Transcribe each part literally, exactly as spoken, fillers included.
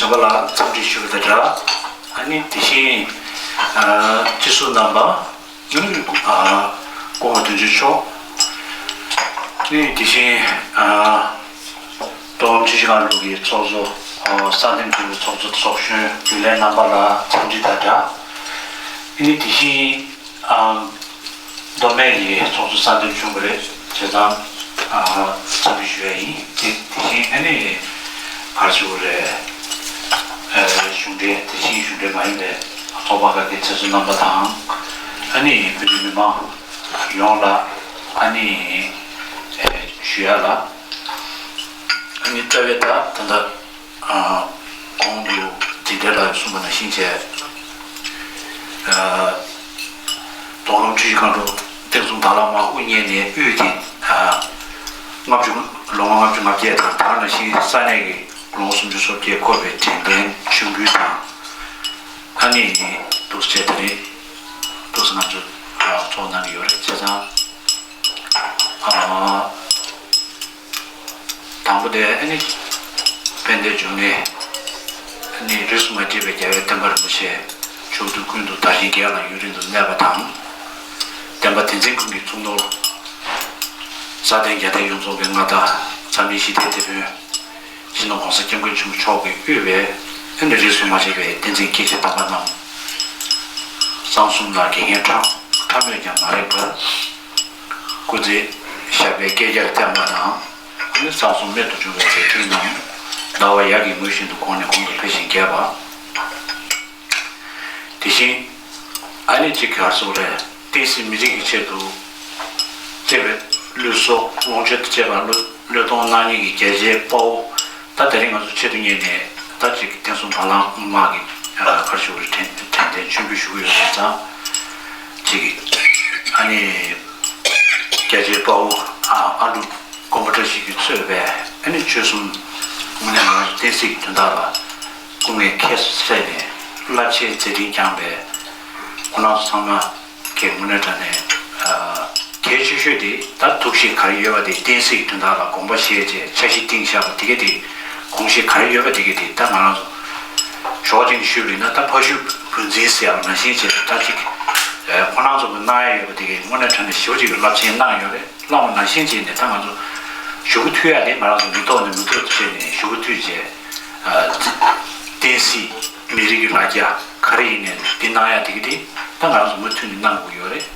རྣམ་པ་ལ་འཚམས་འདྲི་ཞུ་བ་དང་སྦྲགས། ཨ་ནི་དེ་བཞིན་ཨ་སྤྱི་ཟུར་རྣམ་པ། ཨ་ནི་ཨ་སྐུ་ངོ་དོན་གཅོད་མཆོག་ཨ་ནི་དེ་བཞིན་ཨ་ཏོག་དབང་ཆུ་བཞི་སྒང་དྲུག་གི་ཚོགས་གཙོ། ཨ་གསར་འདེམས་བྱུང་བའི་ཚོགས་གཙོ་ཚོགས་གཞོན་རྒྱུན་ལས་རྣམ་པ་ལ་འཚམས་འདྲི་དང་སྦྲགས། ཨ་ནི་དེ་བཞིན་ཨ་མདོ་སྨད་ཀྱི་ཚོགས་གཙོ་གསར་འདེམས་བྱུང་བ་རེད། བྱས་ཙང་ཨ་འཚམས་འདྲི་ཞུ་ཡ་ཡིན། དེ་དེ་བཞིན་ཨ་ནི་ག་རེ་ཞུ་དགོས་རེད། ཨ་གཞུང་འབྲེལ། དེ་བཞིན་གཞུང་འབྲེལ་མ་ཡིན་པའི་ཚོགས་པ་ཁག་གི་ཚོགས་གཙོ་རྣམ་པ་དང་། ཨ་ནི་བོད་ཀྱི་མི་མང་ཡོངས་ལ་ཨ་ནི་ཨ་ཞུ་ཡ་ལ། ཨ་ནི་རྩ་བའི་ད་ད་ལྟ་ཨ་གོང་དུ་འདི་འདྲ་ལ་གསུངས་པ་ནང་བཞིན་བྱས། ཨ་རྫོང་ཁམས་ཆུ་བཞི་སྒང་དྲུག་བསྟན་སྲུང་དྭང་བླངས་དམག་དབུ་བརྙེས་ནས་དབུས་ཀྱི་ཨ་ལྔ་བཅུ་ལོ་ངོ་ལྔ་བཅུ་ང་བརྒྱད་དང་། ད་ག་ནང་བཞིན་ས་གནས་ཀྱི་ལོ་ངོ་སུམ་ཅུ་སོ་བརྒྱད་འཁོར་བའི་དྲན་རྟེན་མཆོད་འབུལ་དང་། ཨ་ནི་འདུག་སེ་བྱས་དེ་རིང་འདུག་སེ་ང་ཚོ་ཨ་ཚོགས་གནང་གི་ཡོད་རེད། བྱས་ཙང་ཨ་དང་པོ་དེ་ཨ་ནི་དཔལ་ལྡན་འབྱུང་གནས། ཨ་ནི་རིས་སུ་མ་ཆད་པའི་རྒྱལ་བའི་བསྟན་པ་རིན་པོ་ཆེ་ཕྱོགས་དུས་ཀུན་ཏུ་དར་ཞིང་རྒྱས་ལ་ཡུན་རིང་དུ་གནས་པ་དང་། བསྟན་པ་དེ་འཛིན་ཀུན་གྱི་གཙུག་ནོར། སྲ་བརྟན་རྒྱལ་བསྟན་ཡོངས་རྫོགས་ཀྱི་མངའ་བདག་འཛམ་གླིང་ཞི་བདེའི་དེད་དཔོན། སྤྱི་ནོར་༸གོང་ས་༸སྐྱབས་མགོན་ཆེན་པོ་མཆོག་གིས་དབུས་པའི་ཨ་ནི་རིས་སུ་མ་ཆད་པའི་བསྟན་འཛིན་སྐྱེས་ཆེན་དམ་པ་རྣམས། གསང་གསུམ་ལ་དགེ་རྒན་ཕྲ་ཕྲ་མོས་ཀྱང་མ་རིག་པར། སྐུ་ཚེ་ཞབས་པད་བསྐལ་བརྒྱར་བརྟན་པ་དང་། ཨ་ནི་གསང་གསུམ་རྨད་དུ་བྱུང་བའི་མཛད་འཕྲིན་རྣམས་ཟླ་བ་ཡར་གྱི་ངོས་བཞིན་དུ་གོང་ནས་གོང་དུ་འཕེལ་ཞིང་རྒྱས་པ། དེ་བཞིན་ཨ་ནི་གཅིག་ག་རེ་ཟེར་དགོས་རེད། བསྟན་སྲིད་མི་རིགས་ཀྱི་ཆེད་དུ་གཅེས་པའི་བློས་གཟེར་ལོངས་སྤྱོད་དང་བཅས་པ་བློས་བློས་གཏོང་གནང་མཁན་གྱི་རྒྱལ་གཅེས་དཔའ་བོ། ད་དེ་རིང་ང་ཚོ་ཆེད་དུ་གཉེར་ནས་ད་ཅིག་བསྟན་སྲུང་དང་བླངས་དམག་གི་ཨ་ག་རེ་ཞུ་དགོས་རེད། དྲན་དྲན་རྟེན་མཆོད་འབུལ་ཞུ་གི་ཡོད་པ་ཙང་། ཅིག་ཨ་ནི་རྒྱལ་གཅེས་དཔའ་བོ་ཨ་ཨ་འབྲུག་དགོན་པ་བཀྲ་ཤིས་ཀྱིས་གཙོས་པའི་ཨ་ནི་ཆོལ་གསུམ་དངོས་གནས་ང་ཚོ་བསྟན་སྲིད་ཀྱི་དོན་དག་ལ་སྐུ་ངལ་ཁྱད་བསད་ནས་རླབས་ཆེའི་མཛད་འཕྲིན་བསྐྱངས་པའི་ཁོང་རྣམ་ཚོ་ཚང་མ་གི་དངོས་གནས་དྲང་གནས་ཨ་གལ་ཆེ་ཤོས་དེ། ད་ཐུགས་བཞེད་ག་རེ་ཡོད་པ་དེ། བསྟན་སྲིད་ཀྱི་དོན་དག་ལ་དགོངས་པ་བཞེས་བྱས་འཆར་གཞི་བཏིང་བཞག་པ་དེ་ག་དེ། དགོངས་བཞེད་ག་རེ་ཡོད་པ་དེ་ག་དེ། ད་ང་རང་ཚོ་ཞོགས་ཅིག་ནས་ཞུས་པ་ཡིན་ན། ད་ཕ་ཤུལ་བུ་འཛིན་ཟེར་ཡག་ནང་བཞིན་བྱས་ད་ཅིག་ཨ་ཁོང་རྣམ་ཚོ་གི་གནང་ཡ་ཡོད་པ་དེ་ག་དངོས་གནས་དྲང་གནས་ཞེ་པོ་ཅིག་གི་རླབས་ཆེན་གནང་ཡོད་རེད། བླངས་པ་ནང་བཞིན་བྱས་ནས་ད་ང་ཚོ་ཞུ་གུ་མཐུད་ཡ་དེ། ང་རང་ཚོ་མི་ཐོག་ནས་མི་ཐོག་ཏུ་བྱས་ནས་ཞུ་གུ་མཐུད་བྱས། ཨ་བསྟན་སྲིད་མི་རིགས་ཀྱི་ལ་རྒྱ་ག་རེ་ཡིན་ནའི་འདི་གནང་ཡ་དེ་ག་དེ་ད་ང་རང་ཚོ་མུ་མཐུད་ནས་གནང་དགོས་ཡོད་རེད།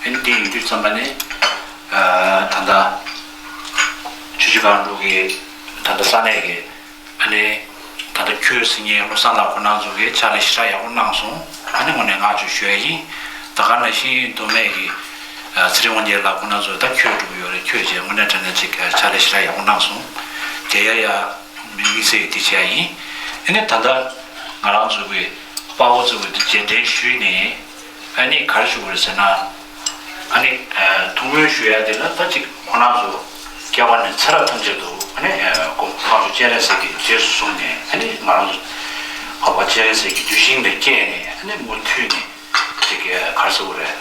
ཨ་ནི་དེ་ཡིན་དུས་ཙམ་པ་ནས་ཨ་ད་ལྟ་ཆུ་བཞི་སྒང་དྲུག་གི་ད་ལྟ་ས་གནས་ཀྱི་ཨ་ནི་ད་ལྟ་ཁྱོད་ཟེར་མཁན་བློ་བཟང་ལགས་ཁོང་རྣམ་ཚོ་གིས་ཕྱག་ལས་ཞེ་དྲག་ཡག་པོ་གནང་སོང་། ཨ་ནི་དངོས་གནས་བསྔགས་བརྗོད་ཞུ་ཡ་ཡིན། ད་ག་ནང་བཞིན་མདོ་སྨད་ཀྱི་ཨ་ཚེ་རིང་དབང་རྒྱལ་ལགས་ཁོང་རྣམ་ཚོ་ད་ཁྱོད་འགྲོ་གི་ཡོད་རེད། ཁྱོད་ཀྱིས་དངོས་གནས་དྲང་གནས་ཅིག་ཕྱག་ལས་ཞེ་དྲག་ཡག་པོ་གནང་སོང་། དེ་ཡ་ཡ། དམིགས་བསལ་གྱི་དེ་བྱས་ཡིན། ཨ་ནི་ད་ལྟ་ང་རང་ཚོ་གི་དཔའ་བོ་ཚོ་གི་རྗེས་དྲན་ཞུས་ནས། ཨ་ནི་ག་རེ་ཞུ་དགོས་རེད་ཟེར་ན། ཨ་ནི་ཐུགས་སྨོན་ཞུ་ཡ་དེ་ལ་ད་ཅིག་ཁོང་རྣམ་ཚོ་སྐྱེ་བ་ནས་ཚེ་རབས་ཐམས་ཅད་དུ་ཨ་ནི་གོང་ས་མཆོག་སྤྱན་རས་གཟིགས་ཀྱི་རྗེས་སུ་བཟུང་ནས། ཨ་ནི་ང་རང་ཚོ་འཕགས་པ་སྤྱན་རས་གཟིགས་ཀྱི་གདུལ་ཞིང་ལ་སྐྱེས་ནས། ཨ་ནི་མུ་མཐུད་ནས་ཅིག་ག་རེ་ཟེར་དགོས་རེད།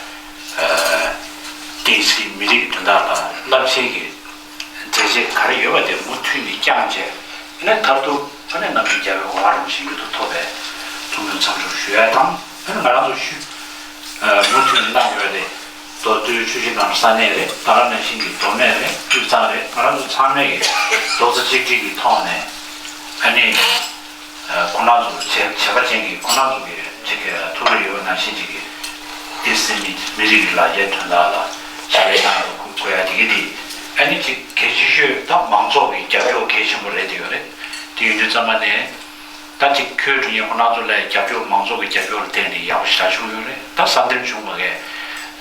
བསྟན་སྲིད་མི་རིགས་ཀྱི་དོན་དག་ལ་རླབས་ཆེན་གྱི་མཛད་རྗེས་ག་རེ་ཡོད་པ་དེ་མུ་མཐུད་ནས་བསྐྱངས་བྱས། ཨ་ནི་མཐར་ཐུག་ཨ་ནི་རྣམ་རྒྱལ་རྒྱལ་བའི་གོ་འཕང་རིན་པོ་ཆེ་མྱུར་དུ་ཐོབ་པའི་ཐུགས་སྨོན་མཚམས་སྦྱོར་ཞུ་ཡ་དང་། ཨ་ནི་ང་རང་ཚོ་ཞུ་མུ་མཐུད་ནས་གནང་ཡོད་རེད། མདོ་སྟོད་ཆུ་བཞི་སྒང་ས་གནས་རེད། ད་ག་ནང་བཞིན་གྱི་མདོ་སྨད་རེད། དབུས་གཙང་རེད། ང་རང་ཚོ་ཚང་མས་ཀྱི་རྡོག་རྩ་གཅིག་སྒྲིལ་གྱི་ཐོག་ནས་ཨ་ནི། ཁོང་རྣམ་ཚོ་བྱེད་བྱེད་པ་ཅན་གྱི་ཁོང་རྣམ་ཚོ་གི་ཅིག་གི་ཐུགས་རེ་ཡོད་པ་ནང་བཞིན་ཅིག་གི་ཏི་སི་མི་མི་རིགས་ཀྱི་ལ་རྒྱའི་དོན་དག་ལ་ཕྱག་ལས་གནང་རོགས་དགོས་ཡ་དེ་གི་དེ། ཨ་ནི་ཅིག་གལ་ཆེ་ཤོས་ད་མང་ཚོགས་ཀྱི་རྒྱབ་སྐྱོར་གལ་ཆེན་པོ་རེད་དེ་ཡོད་རེད། དེ་ཡིན་དུས་ཙམ་པ་ནས་ད་ཅིག་ཁྱོད་དྲུང་ཡིན་ཁོང་རྣམ་ཚོ་ལ་རྒྱབ་སྐྱོར་མང་ཚོགས་ཀྱི་རྒྱབ་སྐྱོར་ལ་བརྟེན་ནས་ཡག་པོ་ཞེ་དྲག་བྱུང་ཡོད་རེད། ད་གསར་འདེམས་བྱུང་བ་གས་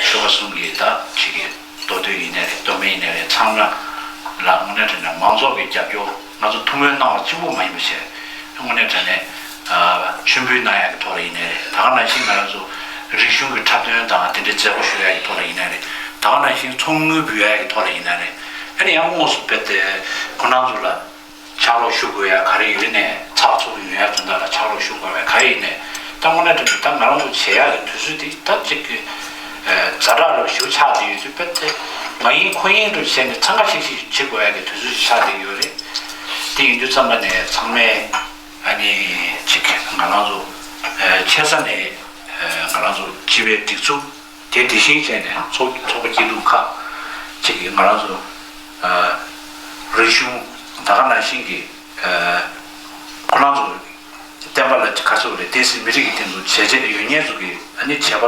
ཆོལ་ཁ་གསུམ་གྱི་ད་ཅིག་གི་མདོ་སྟོད་ཡིན་ནའི་རེད། མདོ་སྨད་ཡིན་ནའི་རེད། ཚང་མ་ལ་དངོས་གནས་དྲང་གནས་མང་ཚོགས་ཀྱི་རྒྱབ་སྐྱོར། ང་ཚོ་ཐུགས་སྨོན་གནང་བ་གཅིག་པུ་མ་ཡིན་པ་བྱས། དངོས་གནས་དྲང་གནས་ཨ་མཆོད་འབུལ་གནང་ཡག་གི་ཐོག་ལ་ཡིན་ནའི་རེད། ད་ག་ནང་བཞིན་ང་རང་ཚོ་རིག་གཞུང་གི་འཁྲབ་སྟོན་དང་དེ་འདྲའི་མཛད་སྒོ་ཞུ་ཡག་གི་ཐོག་ལ་ཡིན་ནའི་རེད། ད་ག་ནང་བཞིན་ཚོགས་དངུལ་འབུལ་ཡག་གི་ཐོག་ལ་ཡིན་ནའི་རེད། ཨ་ནི་ཡང་དངོས་སུ་རྦད་དེ་ཁོང་རྣམ་ཚོ་ལ་ཕྱག་རོགས་ཞུ་དགོས་ཡ་ག་རེ་ཡོད་ནའི། ཚགས་ཚུད་ཡོང་ཡ་དོན་དག་ལ་ཕྱག་རོགས་ཞུ་དགོས་ཡ་ག་རེ་ཡིན་ནའི། ད་དངོས་གནས་དྲང་གནས་ད་ང་རང་ཚོ་བྱེད་ཡ་གི་དུས་ཚོད་འདི་ད་ཅིག་གི་ཛ་དྲག་རུ་ཞུ་ཆགས་བསྡད་ཡོད་དུས། རྦད་དེ་ང་ཡིན་ཁོ་ཡིན་རུ་བྱས་ནས་འཚང་ཁ་ཤིག་ཤིག་བྱེད་དགོས་ཡ་གི་དུས་ཚོད་ཅིག་ཆགས་བསྡད་ཡོད་རེད། དེ་ཡིན་དུས་ཙམ་པ་ནས་ཚང་མས་ཨ་ ནི་ཅིག་ང་རང་ཚོ་ཆེ་ས་ནས་ང་རང་ཚོ་སྤྱི་པའི་སྒྲིག་འཛུགས་དེ་དེ་བཞིན་བྱས་ནས་ཚོགས་ཚོགས་པ་སྐྱིད་སྡུག་ཁག་ཅིག་ང་རང་ཚོ་རིག་གཞུང་ད་ག་ནང་བཞིན་གྱི་ཁོ་རང་ཚོ་བསྟན་པ་ལ་ག་ཚོད་རེད། དེ་སྲིད་མི་རིགས་ཀྱི་སྟེང་དུ་བྱས་རྗེས་ཡོད་མཁན་ཚོ་གི་ཨ་ནི་བྱས་པ་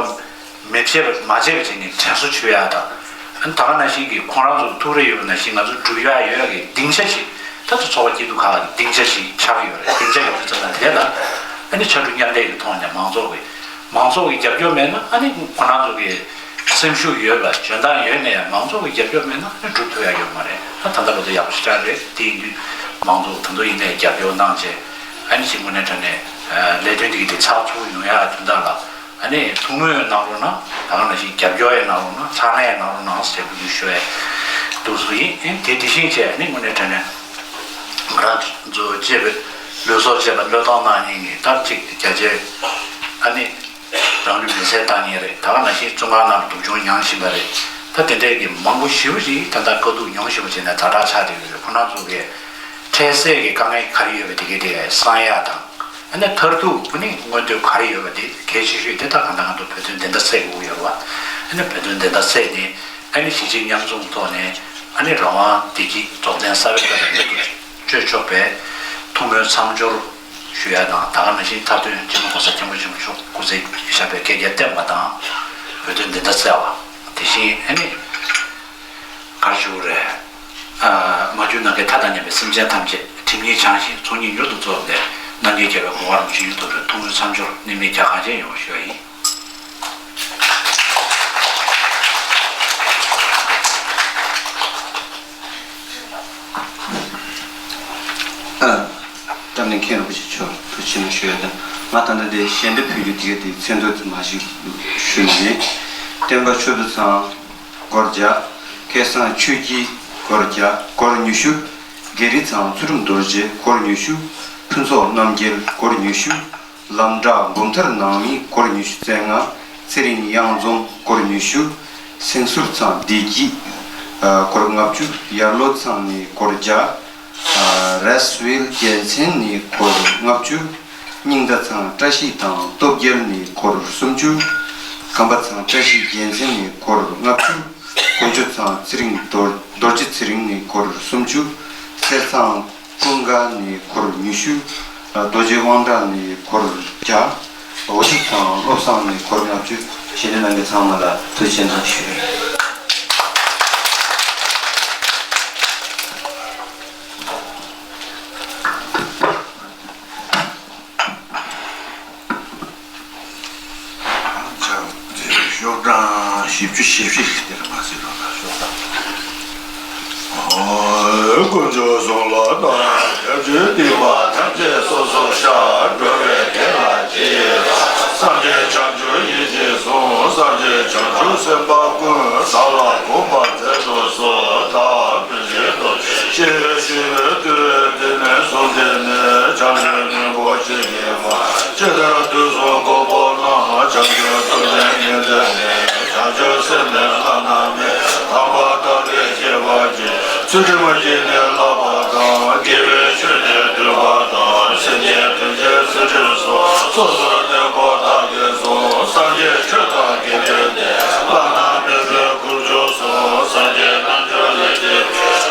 མི་བྱས་པ་མ་བྱས་པ་བྱས་ནས་དྲན་གསོ་ཞུ་ཡག་དང་། ཨ་ནི་ད་ག་ནང་བཞིན་གྱི་ཁོང་རང་ཚོ་ཐུགས་རེ་ཡོད་པ་ནང་བཞིན་ང་ཚོ་སྒྲུབ་ཡག་ཡོད་ཡག་གི་སྡིངས་ཆ་ཞིག་ད་ཚོ་ཚོགས་པ་སྐྱིད་སྡུག་ཁག་གི་སྡིངས་ཆ་ཞིག་ཆགས་ཀྱི་ཡོད་རེད། སྡིངས་ཆ་ཡོད་དུས་ཙམ་ལ་དེ་ལ་ཨ་ནི་ཕྱར་གྲུ་མཉམ་འདེགས་ཀྱི་ཐོག་ནས་མང་ཚོགས་ཀྱི་མང་ཚོགས་ཀྱི་རྒྱབ་སྐྱོར་མེད་ན་ཨ་ནི་ཁོང་རང་ཚོ་གི་སེམས་ཤུགས་ཡོད་པ་འཇོན་ཐང་ཡོད་ནས་ཡང་མང་ཚོགས་ཀྱི་རྒྱབ་སྐྱོར་མེད་ན་ཨ་ནི་སྒྲུབ་ཐུབ་ཡག་ཡོད་མ་རེད། ད་ད་ལྟ་བར་དུ་ཡག་པོ་ཞེ་དྲག་རེད། དེ་ཡིན་དུས་མང་ཚོགས་ད་དུང་ཡིན་ནའི་རྒྱབ་སྐྱོར་གནང་བྱས་ཨ་ནི་ཅིག་དངོས་གནས་དྲང་གནས་ལས་དོན་འདི་གི་དེ་ཚགས་ཚུད་ཡོང་ཡག་དོན་དག་ལ་ཨ་ནི་ཐུགས་སྨོན་གནང་རོགས་གནང་། ད་ག་ནང་བཞིན་རྒྱབ་སྐྱོར་ཡང་གནང་རོགས་གནང་། ཚ་ལན་ཡང་གནང་རོགས་གནང་ཟེར་བ་འདི་ཞུ་ཡས་འདུག་སུ་ཡིན། ཨ་ནི་དེ་དེ་བཞིན་བྱས་ཨ་ནི་དངོས་གནས་དྲང་གནས་ང་རང་ཚོ་གཅེས་པའི་ལུས་སྲོག་གཅེས་པ་བློས་གཏོང་གནང་མཁན་གྱི་ད་ཅིག་རྒྱ་ཆེ་ཨ་ནི། རང་ལུས་མེ་སྲེག་བཏང་མཁན་རེད། ད་ག་ནང་བཞིན་བཙོན་ཁང་ནང་སྡུག་སྦྱོང་མྱངས་བཞིན་པ་རེད། ད་དེ་འདྲས་ཀྱི་མང་པོ་ཞེ་པོ་ཅིག་ད་ལྟ་དཀའ་སྡུག་མྱོང་བཞིན་པ་བྱས་ནས་ཛ་དྲག་ཆགས་བསྡད་ཡོད་རེད། ཁོ་རང་ཚོ་གི་འཕྲལ་སེལ་གྱི་དཀའ་ངལ་ག་རེ་ཡོད་པ་དེ་གའི་དེ་སངས་ཡག་དང་། ཨ་ནི་མཐར་ཐུག་ཨ་ནི་མངོན་འདོད་ག་རེ་ཡོད་པ་དེ་གལ་ཆེ་ཤོས་དེ་ད་ག་ད་ང་ཚོ་བོད་དོན་བདེན་མཐའ་གསལ་དགོས་ཀྱི་ཡོད་རེད་བ། ཨ་ནི་བོད་དོན་བདེན་མཐའ་གསལ་ནས་ཨ་ནི་གཞིས་བྱེས་མཉམ་འཛོམས་ཐོག་ནས་ཨ་ནི་རང་དབང་བདེ་སྐྱིད་རྫོགས་ལྡན་གསར་པའི་བོད་ལ་མྱུར་དུ་སྤྱོད་ཆོག་པའི་ཐུགས་སྨོན་མཚམས་སྦྱོར་ཞུ་ཡ་དང་། ད་ག་ནང་བཞིན་མཐའ་དོན་སྤྱི་ནོར་༸གོང་ས་༸སྐྱབས་མགོན་ཆེན་པོ་མཆོག་སྐུ་ཚེ་ཞབས་པད་བསྐལ་བརྒྱར་བརྟན་པ་དང་། བོད་དོན་བདེན་མཐའ་གསལ་བ། དེ་བཞིན་ཨ་ནི་ག་རེ་ཞུ་དགོས་རེད། ཨ། མ་གྱུར་ནམ་མཁའི་མཐའ་དང་མཉམ་པའི་སེམས་ཅན་ཐམས་ཅད་ཁྲིམས་ཉིད་བྱང་ཞིང་ཚོགས་གཉིས་མྱུར་དུ་རྫོགས་པའི་རྣམ་མཁྱེན་རྒྱལ་བའི་གོ་འཕང་རིན་པོ་ཆེ་ཡུན་ཐུབ་པའི་ཐུགས་སྨོན་མཚམས་སྦྱོར་དམིགས་མེད་རྒྱ་གང་ཆེན་ཡོང་བ་ཞུ་བ་ཡིན། ཨ། བཀྲ་ཤིས་མཁན་རིན་པོ་ཆེ་མཆོག་ཐུགས་རྗེ་ཆེ་གནང་ཞུ་ཡ་དང་། ང་ད་ལྟ་དེ་ཞལ་འདེབས་ཕུལ་རྒྱུ་དེ་ག་དེ་མཚན་ཐོ་དེ་མ་ཞིག་ཞུ་ཡིན། བསྟན་པ་ཆོས་སྡེ་ཚང་སྒོར་བརྒྱ། སྐལ་བཟང་ཆོས་སྐྱིད་སྒོར་བརྒྱ། སྒོར་ཉི་ཤུ། རྒྱ་རི་ཚང་ཚུལ་ཁྲིམས་རྡོ་རྗེ་སྒོར་ཉི་ཤུ། ཕུན་ཚོགས་རྣམ་རྒྱལ་སྒོར་ཉི་ཤུ། ལམ་བྲག་འབུམ་ཐར་ནང་མི་སྒོར་ཉི་ཤུ་རྩ་ལྔ། ཚེ་རིང་གཡང་འཛོམས་སྒོར་ཉི་ཤུ། སེང་ཟུར་ཚང་བདེ་སྐྱིད་སྒོར་ལྔ་བཅུ། ཡར་ལོ་ཚང་ནས་སྒོར་བརྒྱ། རེས་ཝིལ་རྒྱལ་མཚན་ནས་སྒོར་ལྔ་བཅུ། སྙིང་མདའ་ཚང་བཀྲ་ཤིས་དང་སྟོབས་རྒྱལ་ནས་སྒོར་སུམ་ཅུ། གམ་པ་ཚང་བཀྲ་ཤིས་རྒྱལ་མཚན་ནས་སྒོར་ལྔ་བཅུ། དཀོན་མཆོག་ཚང་ཚེ་རིང་རྡོ་རྡོ་རྗེ་ཚེ་རིང་ནས་སྒོར་སུམ་ཅུ། གསེར་ཚང་ཀུན་དགའ་ནས་སྒོར་ཉི་ཤུ། རྡོ་རྗེ་དབང་གྲགས་ནས་སྒོར་བརྒྱ། འོ་ཅི་ཚང་བློ་བཟང་ནས་སྒོར་ལྔ་བཅུ། ཞལ་འདེབས་གནང་མཁན་ཚང་མ་ལ་ཐུགས་རྗེ་ཆེ་གནང་ཞུ། ཤོག་གྲངས་བཞི་བཅུ་ཞེ་བཞི་ཞིག་དེར་མ་ཟིན་རོགས་ལ་ཤོག་གྲངས། དཀོན་མཆོག་གསུམ་ལ་བཏགས་སྐྱབས་ཀྱི་སྡིག་པ་ཐམས་ཅད་སོ་སོར་བཤགས། འགྲོ་བའི་དོན་ལ་ཅི་བྱེད་ལ། སངས་རྒྱས་བྱང་ཆུབ་ཡིད་ཀྱིས་བཟུང་། སངས་རྒྱས་བྱང་ཆུབ་སེམས་དཔའ་ཀུན། བདག་ལ་གུས་པར་མཛད་དུ་གསོལ། བདག་ཕན་ཕྱིར་ཐོབ། ཤི་བའི་ཤི་བའི་དུས་དེ་ནས་བཟུང་སྟེ་ནི། བྱང་ཆུབ་སྙིང་པོ་ཆོས་ཀྱི་དབང་། ཇི་ལྟར་དུས་གསུམ་གོ་འཕང་བླང་། བྱང་ཆུབ་ཐོབ་ནས་ཉིན་མཚན་ནས། བྱང་ཆུབ་སེམས་ནི་བླ་ན་མེད། དམ་པ་དག་གིས་བསྐྱེད་པར་བགྱི། ཚུལ་ཁྲིམས་ཀྱིས་ནི་བསླབ་པ་དང་། དགེ་བའི་ཆོས་ནི་སྒྲུབ་པ་དང་། སེམས་ཅན་ཐམས་ཅད་ཚུལ་ཁྲིམས་སུ། སོ་སོར་གནས་པ་དག་གིས་གསུངས། སངས་རྒྱས་ཆོས་དང་དགེ་འདུན་ཏེ། བླ་ན་མེད་པའི་ཁུར་ཆུ་སོང་། སངས་རྒྱས་རྣལ་འབྱོར་ལས་ཀྱི་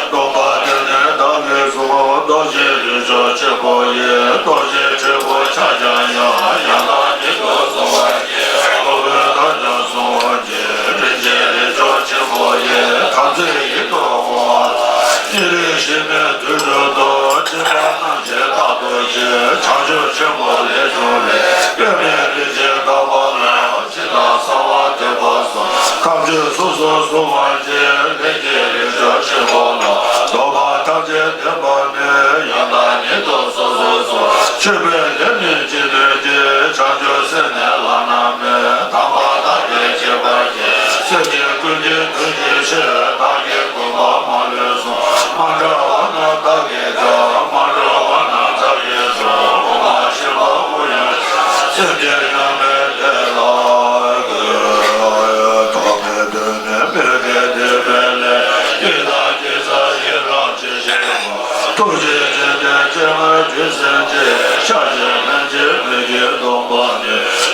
སྟོན་པ་དེ་ནི་བདག་གིས་གསུངས། རྡོ་རྗེ་རིགས་མཆོག་ཆེན་པོ་ཡི། རྡོ་རྗེ་ཕྲེང་བ་ཕྱག་རྒྱ་ཡངས། ཡང་དག་ཉིད་དུ་བཟུང་བར་བགྱི། ཐུབ་པའི་མཐའ་ཀྱང་བཟུང་བར་བགྱི། རིན་ཆེན་རིགས་མཆོག་ཆེན་པོ་ཡི། དམ་ཚིག་ཡིད་དུ་འོང་བ། ཉིན་རེ་ཞིག་ནས་དུས་དྲུག་ཏུ། སྦྱིན་པ་རྣམས་ཀྱིས་རྟག་ཏུ་བྱེད། བྱང་ཆུབ་ཆེན་པོ་ལས་བྱུང་བའི།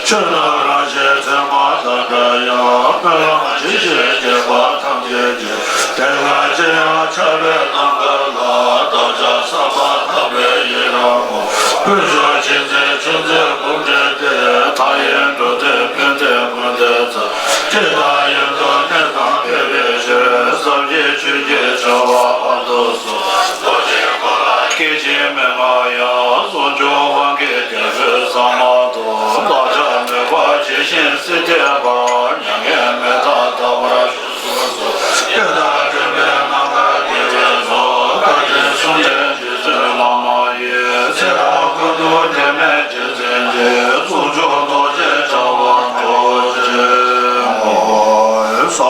ཆོས་རྣམས་རང་བཞིན་མཚན་མ་དག་པའི་དབྱིངས། སྨོན་ལམ་ཇི་བཞིན་བགྱིས་པ་ཐམས་ཅད་ཀྱི། དེ་སྔ་ཅི་ཡང་བྱ་བའི་རྣམ་པ་ལ། བདག་ཅག་བསམ་པ་ཐག་པས་ཡི་རང་ངོ་། དཀོན་མཆོག་མཁྱེན་བརྩེ་མཆོག་འཛིན་འབུམ་འདྲེན་ཏེ། མཐའ་ཡས་འགྲོ་དོན་ཕན་བདེ་མངོན་དུ་བྱ། ཅི་ལྟར་ཡོད་དོ་གནས་དང་ཕན་པའི་ཕྱིར། ཟབ་ཞི་ཆོས་ཀྱི་བྱ་བ་ཕུན་སུམ་ཚོགས། རྡོ་རྗེ་འཁོར་ལ་སྐྱེ་འཆི་མི་མངའ་ཡང་། ཟུང་འཇུག་དབང་གི་རྒྱ་མཚོའི་ཟ་མ་ཏོག་བདག་ཅག་མོས་པ་ཇི་བཞིན་སྲིད་མཐའི་བར། མྱ་ངན་མི་འདའ་རྟག་པར་བཞུགས་སུ་གསོལ། དེ་ལྟར་སྤྲུལ་པའི་རྣམ་ཐར་རྒྱས་པའི་མཛོད། བཀའ་དྲིན་གསུམ་ལྡན་རྗེ་བཙུན་བླ་མ་ཡི། ཚེ་རབས་ཀུན་ཏུ་འབྲལ་མེད་རྗེས་འཛིན་གྱི། ཟུང་འཇུག་རྡོ་རྗེ་འཆང་དབང་རྡོ་རྗེ། ས་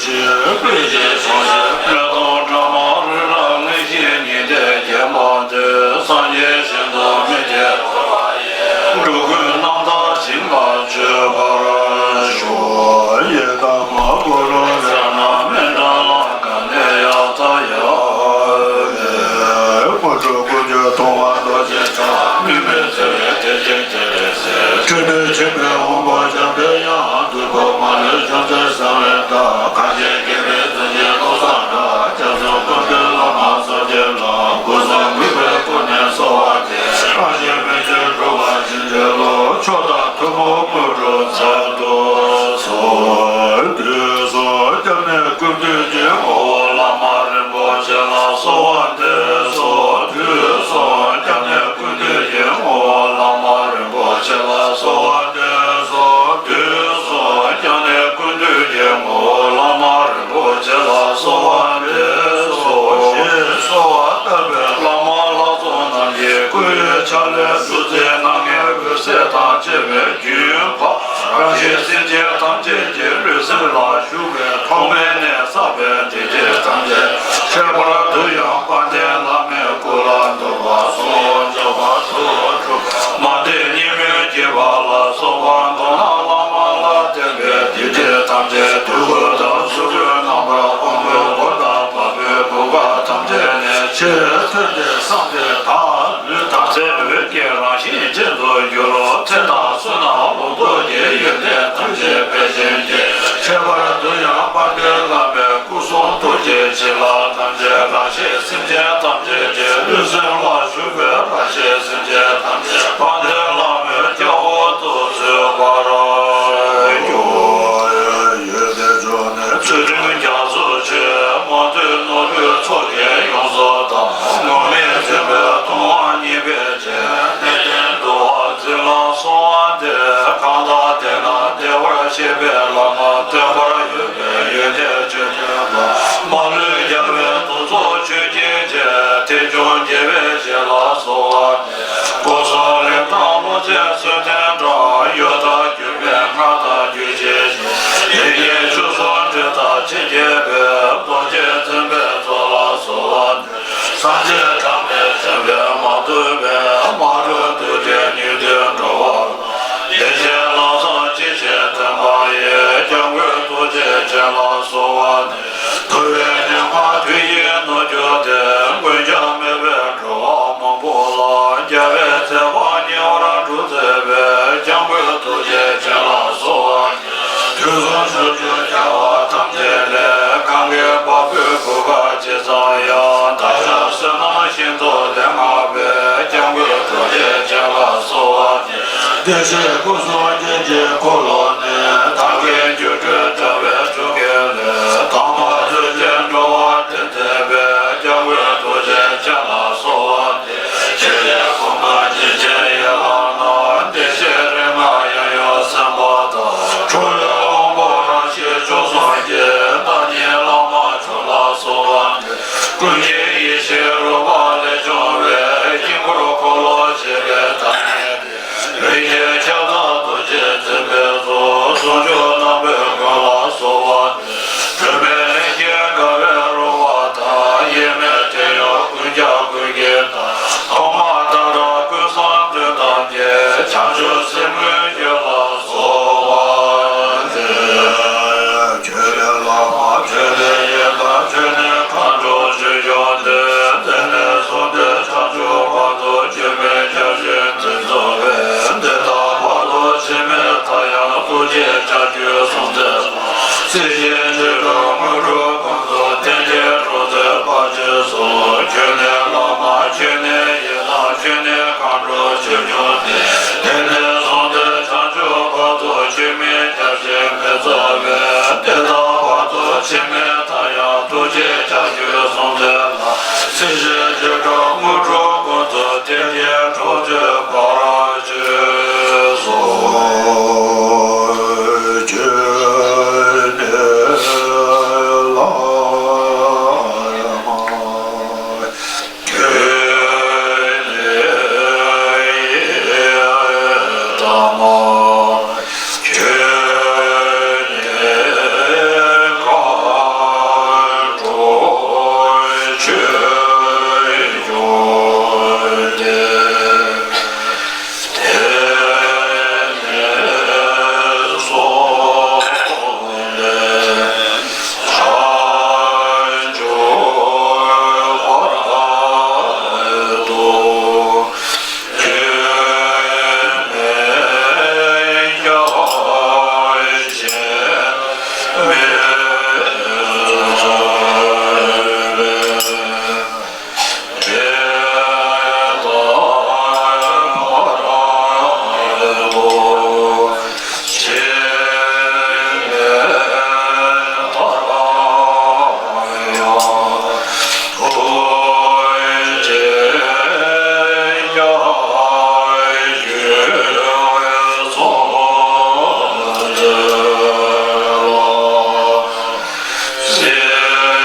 གཞི་སྤོས་ཀྱི་ཕྱོགས་བཞིར། སྨད་སྟོད་འགྲམ་མ་རུ་ར་གླིང་བཞི་ཉི་ཟླས་བརྒྱན་པ་དེར། སངས་རྒྱས་ཞིང་དུ་མི་ཐེག་འགྲོ་ཀུན་རྣམ་དག་ཞིང་ལ་སྤྱོད་པར་ཤོག། ཡི་དམ་གུ་རུ་ཛྙཱ་ན་མཎྜལ། ག་ནས་ཡང་དག་ཡལ་བའི། དངོས་གྲུབ་ཀུན་གྱི་ཐུབ་དབང་རྡོ་རྗེ་འཆང་། དམིགས་མེད་བརྩེ་བའི་གཏེར་ཆེན་སྤྱན་རས་གཟིགས། འཁྲུལ་མེད་འཆིང་བའི་དབང་པོ་འཇོམས་པའི་དབྱངས། བདུད་དཔུང་མ་ལུས་ཕྱོགས་བཅུར་གསལ་བའི་མདངས། གངས་ཅན་རྒྱལ་པོའི་གཟི་བརྗིད་རྣམ་པར་སྒྲོལ། རྒྱ་མཚོ་ཀུན་འདུས་བླ་མ་སངས་རྒྱས་ལ། སྐུ་གསུང་གུས་པས་བསྐུལ་ནས་གསོལ་བ་འདེབས། རང་གཞན་ཕན་ཕྱིར་འགྲོ་བ་སེམས་ཅན་ལ། མཆོག་དང་ཐུན་མོང་དངོས་གྲུབ་སྩལ་དུ་གསོལ། དུས་གསུམ་སྐྱབས་གནས་ཀུན་འདུས་ཀྱི་ངོ་བོ་བླ་མ་རིན་པོ་ཆེ་ལ་གསོལ་བ་འདེབས་སོ། དུས་གསུམ་སྐྱབས་གནས་ཀུན་འདུས་ཀྱི་ངོ་བོ་བླ་མ་རིན་པོ་ཆེ་ལ་གསོལ་བ་འདེབས་སོ། དུས་གསུམ་སྐྱབས་གནས་ཀུན་འདུས་ཀྱི་ངོ་བོ་བླ་མ་རིན་པོ་ཆེ་ལ་གསོལ་བ་འདེབས་སོ། ཞེས་གསོལ་བ་བཏབ་པས། བླ་མ་ལྷ་ཚོགས་རྣམས་ཀྱིས་སྐུ་ཡི་ཕྱག་ལེན་ཐུགས་བརྩེ་ནམ་མཁའི་འོད་ཟེར་དང་བཅས་པའི་རྒྱུན་བབས། རང་གཞན་སེམས་ཅན་ཐམས་ཅད་ཀྱི་ལུས་སེམས་ལ་ཞུགས་པའི་ཐོག་མེད་ནས་བསགས་པའི་སྡིག་སྒྲིབ་ཐམས་ཅད་ཁྱད་པར་དུ་ཡང་དཔལ་ལྡན་བླ་མའི་སྐུ་ལ་འདུད་པ་ཟུང་འཇུག་པ་དུ་འགྲོ། མ་བདེ་གཉིད་མོས་སྐྱེ་བ་ལ་སོགས་པ་མདོར་ན་བླ་མ་ལ་བརྟེན་པའི་སྡིག་སྒྲིབ་ཐམས་ཅད་དུས་ཀུན་དང་ཚུལ་ཁྲིམས་རྣམ་པར་སྤངས་པའི་སྒོ་དང་བ་སྤུའི་བུ་ག་ཐམས་ཅད་ནས་ཕྱིར་ཐོན་ཏེ་སངས་རྒྱས་དང་ལུས་དམ་ཚིག་འོད་ཀྱི་རང་བཞིན་ཅན་དུ་འགྱུར་རོ། ཚེ་དང་བསོད་ནམས་ལོངས་སྐུ་གི་ཡོན་ཏན་ཐམས་ཅད་འཕེལ་ཞིང་རྒྱས། ཁྱད་པར་དུ་ཡང་དཔལ་ལྡན་བླ་མའི་སྐུ་གསུང་ཐུགས་ཀྱི་བྱིན་རླབས་ཐམས་ཅད་རང་གཞན་སེམས་ཅན་ཐམས་ཅད་ཀྱི་ལུས་སེམས་ལ་ཞུགས་པས་རང་གཞན་སེམས་ཅན་ཐམས་ཅད་དཔལ་ལྡན་བླ་མའི་སྐྱབས་འོག་ཏུ་འཛུད་པར་ཤོག། ཡོན་ཏན་འབྱུང་གནས་ཚུལ་ཁྲིམས་རྒྱ་མཚོ་ཆེ། མ་དུལ་ནོར་བུའི་ཚོགས་ཀྱིས་ཡོངས་སུ་གཏམས། ངུར་སྨྲིག་འཛིན་པའི་ཐུབ་དབང་བརྙེས་པའི་རྗེས། གནས་བརྟན་འགྲོ་བ་འཛིན་ལ་གསོལ་བ་འདེབས། གང་དག་དེ་ན་བདེ་བར་གཤེགས་པའི་བླ་མ། བརྟན་པར་གཡོ་བའི་ཡོན་ཏན་ཆོས་སྟོན་པ། མ་ལུས་རྒྱལ་བའི་གདུང་འཚོབ་མཆོད་སྦྱིན་བཅས། ཐེག་མཆོག་རྒྱལ་བའི་ཞལ་ལ་གསོལ་བ་འདེབས། སྐུ་གསུང་རིམ་དང་ཀློང་ཆེན་མཚོན་རྟེན་འདྲ། གཡོ་དང་སྒྱུ་མའི་སྔགས་དང་རྒྱུད་ཆེན་བཞི། ཡེ་ཤེས་ཆོས་སྲུང་ཁྲི་དང་ཆེ་བརྒྱད་པའི། རྡོ་རྗེ་འཛིན་པའི་ཚོགས་ལ་གསོལ་བ་འདེབས། སངས་རྒྱས་བཅོམ་ལྡན་འདས་མ་ཐུབ་པས། མ་གྲུབ་ཐུགས་རྗེའི་ཉེར་བསྡུས་འགྲོ་བ། བདེ་གཤེགས་ལམ་བཟང་ཇི་བཞིན་སྟོན་པ་ཡི། སྐྱབས་མགོན་རྡོ་རྗེ་ཅན་ལ་གསོལ་བ་འདེབས། ཐུབ་པའི་ཉི་མ་དུས་བཞིར་ནུབ་གྱུར་ཏེ། མགོན་སྐྱབས་མེད་པའི་འགྲོ་བ་མང་པོ་ལ། རྒྱལ་བའི་མཛད་པ་ཉེ་བར་སྒྲུབ་མཛད་པའི། སྐྱབས་མགོན་རྡོ་རྗེ་ཅན་ལ་གསོལ་བ། དུས་གསུམ་ཕྱོགས་བཅུའི་རྒྱལ་བ་ཐམས་ཅད་ལས། གང་གི་བ་སྤུའི་བུ་ག་ཇི་ཙམ་ཡང་། བདག་ཅག་བསོད་ནམས་ཤིན་ཏུ་ལས་མང་བས། སྐྱབས་མགོན་རྡོ་རྗེ་ཅན་ལ་གསོལ་བ་འདེབས། བདེ་གཤེགས་སྐུ་གསུམ་རྒྱན་གྱི་འཁོར་ལོ་ནས། བདག་གི་སྒྱུ་འཕྲུལ་དྲ་བའི་འབྱུང་ཁུངས་ལས། དམ་པ་ཚུལ་བཞིན་འགྲོ་བ་འདྲེན་མཛད་པའི། སྐྱབས་མགོན་རྡོ་རྗེ་ཅན་ལ་གསོལ་བ་འདེབས། ཆེ་བའི་གོ་འཕང་ཉེར་གཅིག་ཡན་ལག་རྣམས། བདེ་གཤེགས་རིགས་ལྔ་ཡང་ཡང་གསན་པ་དང་། ཁྲོ་བོའི་དབང་པོ་རང་བཞིན་བཅུ་གསུམ་གྱི། བདག་ཉིད་བླ་མ་མཆོག་ལ་གསོལ་བ་འདེབས། ཀུན་མཁྱེན་ཡེ་ཤེས་རོལ་པ་ལས་བྱུང་བའི། དཀྱིལ་འཁོར་འཁོར་ལོ་ཞེས་པའི་བརྡ་རྙེད་དེ། རིགས་ཀྱི་ཁྱབ་བདག་རྡོ་རྗེ་འཛིན་པའི་གཙོ། ཟུང་འཇུག་རྣམ་པའི་མགོན་ལ་ ཅེས་བྱ་རྒྱུད་གསུངས་ཏེ། སྲིད་ཞིའི་རྗེ་དྲུང་དངོས་གྲུབ་ཀུན་ཚོགས་བརྟན་ཅིང་སྤྲོ་ཚེ་དཔལ་གྱིས་གསོལ། ཁྱོད་ནི་བླ་མ་ཁྱོད་ནི་ཡི་དམ་ཁྱོད་ནི་མཁའ་འགྲོ་ཆོས་སྐྱོང་སྟེ། དེང་ནས་བཟུང་སྟེ་བྱང་ཆུབ་བར་དུ་ཁྱོད་མིང་བརྒྱ་བྱིན་མི་ཟད་པས། དེ་དག་བར་དུ་འཆི་མེད་མཐའ་ཡང་ཐུགས་རྗེ་བྱ་རྒྱུད་གསུངས་ཏེ། སྲིད་ཞིའི་རྗེ་དྲུང་དངོས་གྲུབ་ཀུན་ཚོགས་བརྟན་ཅིང་སྤྲོ་ཚེ་དཔལ་གྱིས་གསོལ། ཁྱོད་ནི་བླ་མ་ཁྱོད་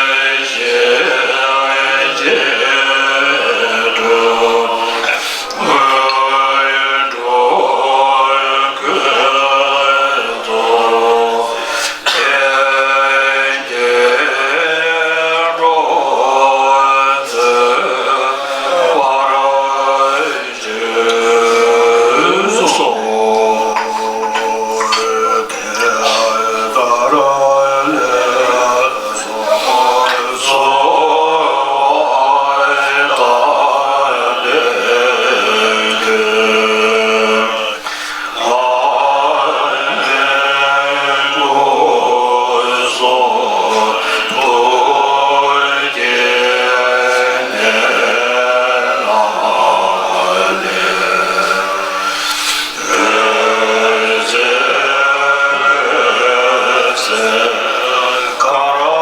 ནི་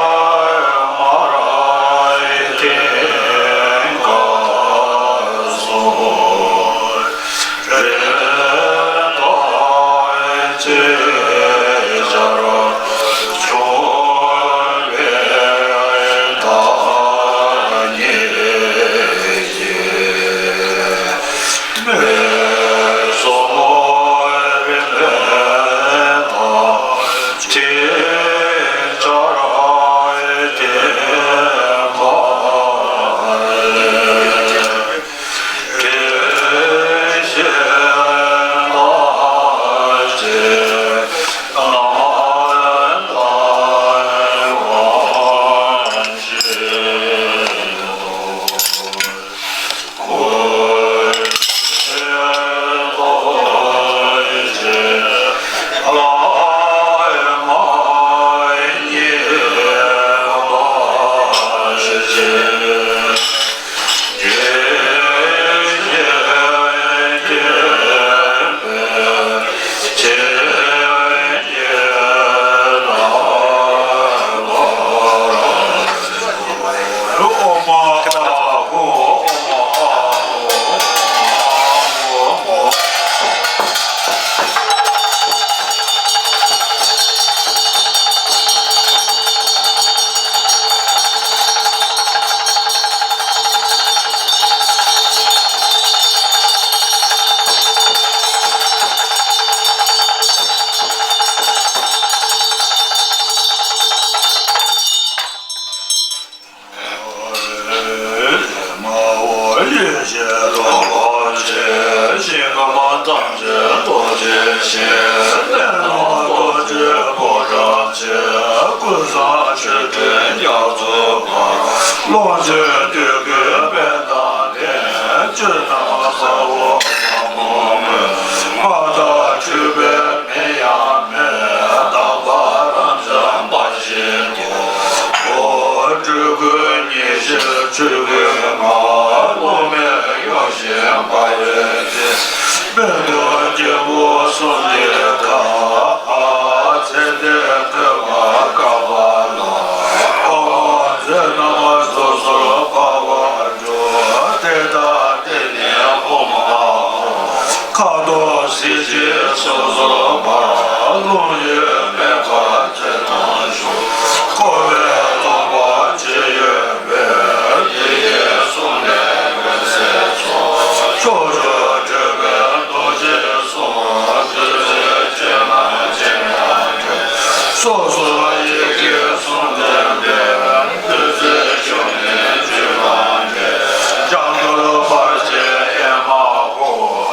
ཡི་དམ། ཁྱོད་ནི་མཁའ་འགྲོ་ཆོས་སྐྱོང་སྟེ། དེང་ནས་བཟུང་སྟེ་བྱང་ཆུབ་བར་དུ། གསུང་ཡོད་མེད་ག་ཚོད་ན་ཞུ། འཁོར་བའི་ལོག་པ་ཅི་ཡོད་པའི། དེ་ཡི་གསུང་ལས་མི་ཟད་ཚོགས། ཕྱོགས་བཅུར་བགྲོད་པའི་རྡོ་རྗེའི་གསུང་། བདུད་རྩི་ཅན་དང་སྤྱན་དང་བྲལ། སོ་སོར་ཡི་གེ་གསུམ་ལྡན་པའི། བདུད་རྩི་ཆུ་ནས་བཅུད་དང་འདྲེས། སྐྱབས་འགྲོ་བར་ཆད་ཡེ་མ་དགོས།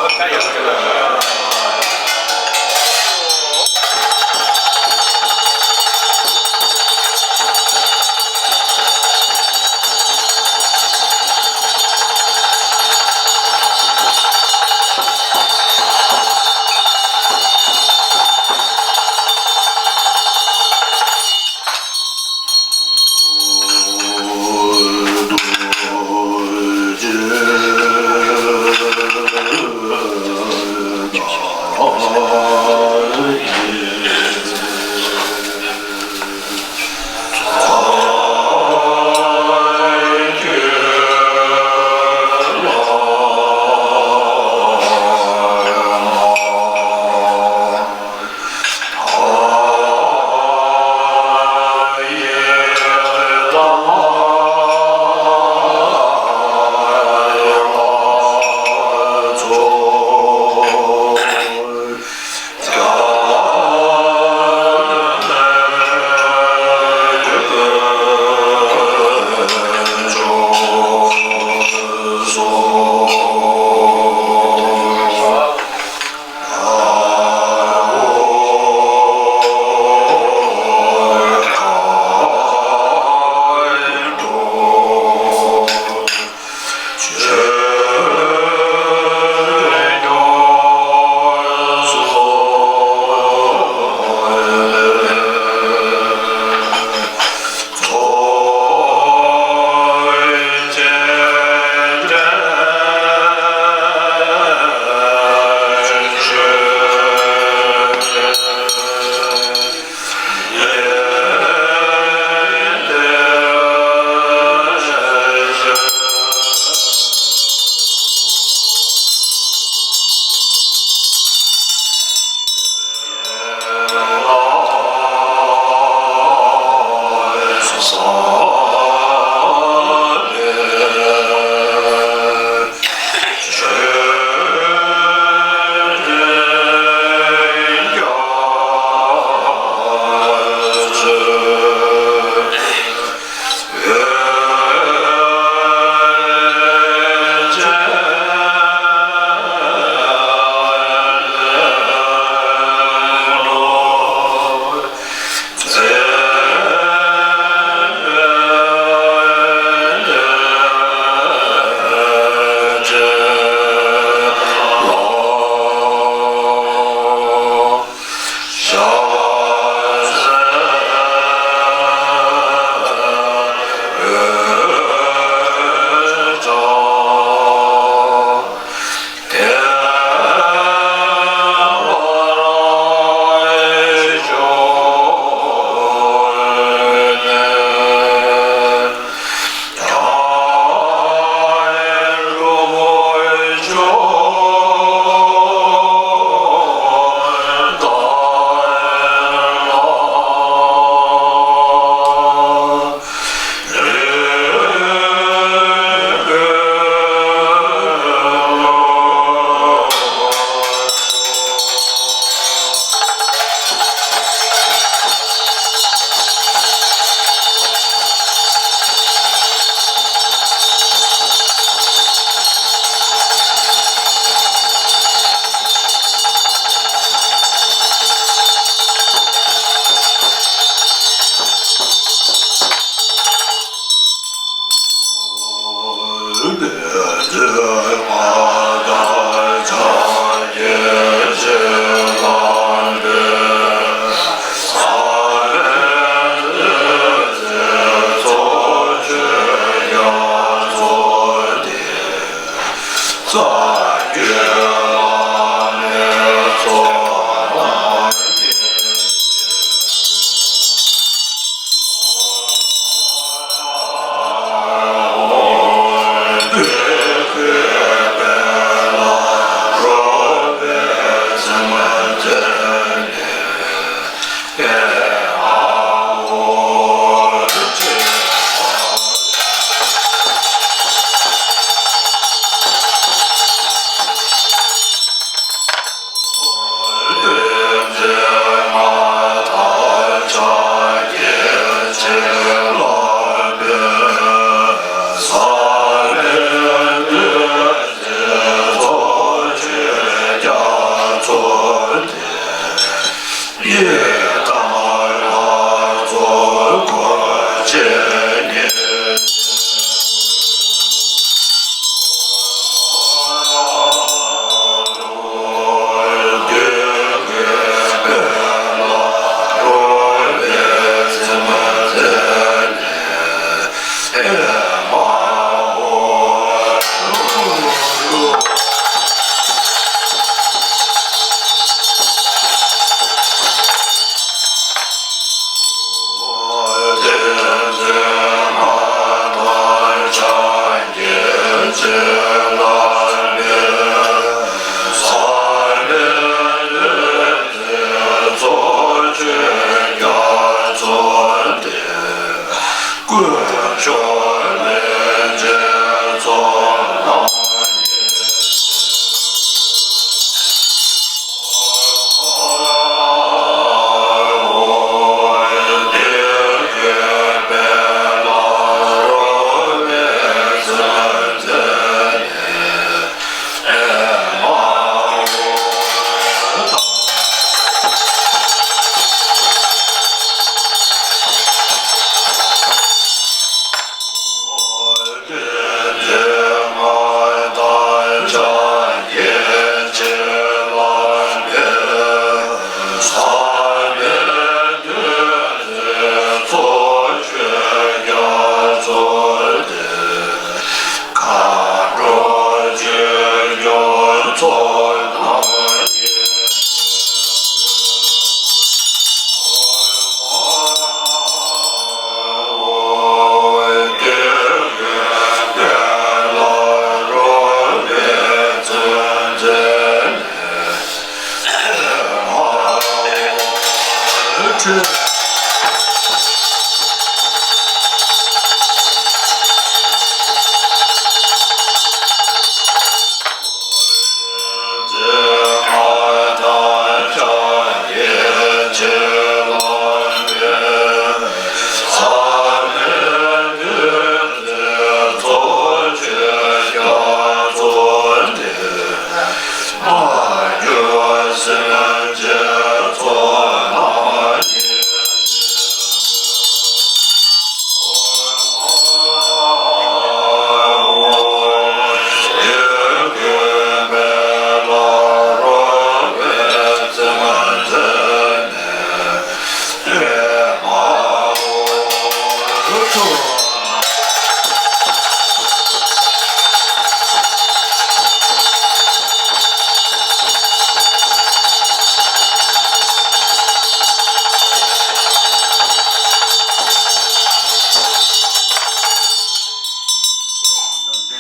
བསྟན་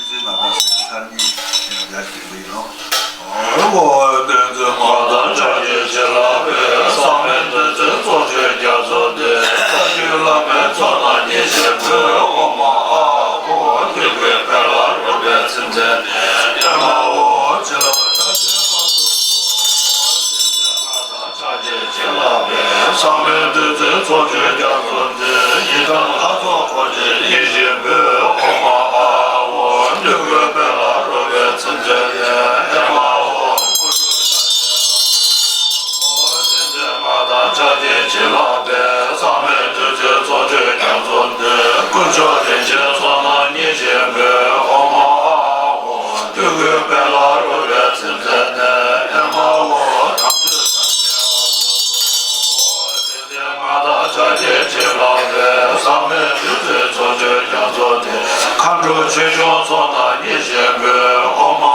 འཛིན་ང་དང་གཞན་ཚར་གཉིས་ཡར་ཞུ་གི་ཡིན་ནོ། ཨོ་བསྟན་འཛིན་ང་དང་ཕྱག་རྒྱའི་བྱིན་རླབས་པས། བསམ་མེད་བདུད་རྩིའི་ཚོགས་ཀྱི་རྒྱ་མཚོ་འདི། རྩ་བརྒྱུད་བླ་མའི་ཚོགས་རྣམས་ཉིད་བཞིན་པོས། ཨོཾ་ཨཱཿཧཱུྃ། བདུད་ཀྱི་དཔལ་ལ་རོལ་པའི་ཚིམ་ཚད་ནས། ཨེ་མ་ཧོ། བྱིན་རླབས་ཕྱག་རྒྱའི་ཚོགས་སུ་འཇུག། བསྟན་འཛིན་ང་དང་ཕྱག་རྒྱའི་བྱིན་རླབས་པས། བསམ་མེད་བདུད་རྩིའི་ཚོགས་ཀྱི་རྒྱ་མཚོ་འདི། ཡི་དམ་ལྷ་ཚོགས་འཁོར་བཅས་ཉིད་བཞིན་པོས། ཨོཾ་ཨཱཿཧཱུྃ། བདུད་ཀྱི་དཔལ་ལ་རོལ་པའི་ཚིམ་ཚད་ནས། ཨེ་མ་ཧོ། དངོས་གྲུབ་ཕྱག་རྒྱའི་ཚོགས་སུ་འཇུག། བསྟན་འཛིན་ང་དང་ཕྱག་རྒྱའི་བྱིན་རླབས་པས། བསམ་མེད་བདུད་རྩིའི་ཚོགས་ཀྱི་རྒྱ་མཚོ་འདི། དཀོན་མཆོག་རིན་ཆེན་ཚོགས་རྣམས་ཉིད་བཞིན་པོས། ཨོཾ་ཨཱཿཧཱུྃ། བདུད་ཀྱི་དཔལ་ལ་རོལ་པའི་ཚིམ་ཚད་ནས། ཨེ་མ་ཧོ། དམ་ཆོས་ཐམས་ཅད་ཨ་ལོ་ཙཱ། བསྟན་འཛིན་ང་དང་ཕྱག་རྒྱའི་བྱིན་རླབས་པས། བསམ་མེད་བདུད་རྩིའི་ཚོགས་ཀྱི་རྒྱ་མཚོ་འདི། མཁའ་འགྲོ་ཆོས་སྐྱོང་ཚོགས་རྣམས་ཉིད་བཞིན་པོས། ཨོཾ་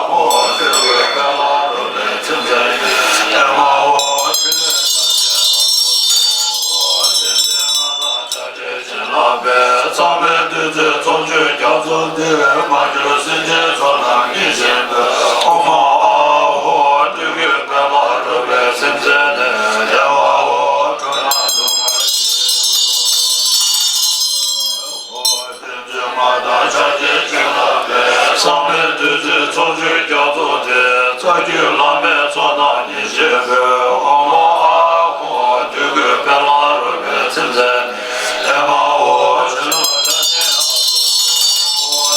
ཨཱཿཧཱུྃ། བདུད་ཀྱི་དཔལ་ལ་རོལ་པའི་ཚིམ་ཚད་ནས། ཨེ་མ་ཧོ། ཕྲིན་ལས་ཐམས་ཅད་ཨ་ལོ་ཙཱ། བསྟན་འཛིན་ང་དང་ཕྱག་རྒྱའི་བྱིན་རླབས་པས། བསམ་མེད་བདུད་རྩིའི་ཚོགས་ཀྱི་རྒྱ་མཚོ་འདི། མར་གྱུར་སེམས་ཅན་ཚོགས་རྣམས་ཉིད་བཞིན་པོས། ཨོཾ་ཨཱཿཧཱུྃ། བདུད་ཀྱི་དཔལ་ལ་རོལ་པའི་ཚིམ་ཚད་ནས། ཨེ་མ་ཧོ། འཁྲུལ་སྣང་སྡུག་བསྔལ་ཞི་འགྲོ། བསྟན་འཛིན་ང་དང་ཕྱག་རྒྱའི་བྱིན་རླབས་པས། བསམ་མེད་བདུད་རྩིའི་ཚོགས་ཀྱི་རྒྱ་མཚོ་འདི། རྩ་བརྒྱུད་བླ་མའི་ཚོགས་རྣམས་ཉིད་བཞིན་པོས། ཨོཾ་ཨཱཿཧཱུྃ། བདུད་ཀྱི་དཔལ་ལ་རོལ་པའི་ཚིམ་ཚད་ནས། ཨེ་མ་ཧོ། བྱིན་རླབས་ཕྱག་རྒྱའི་ཨ་ལོ་ཙཱ།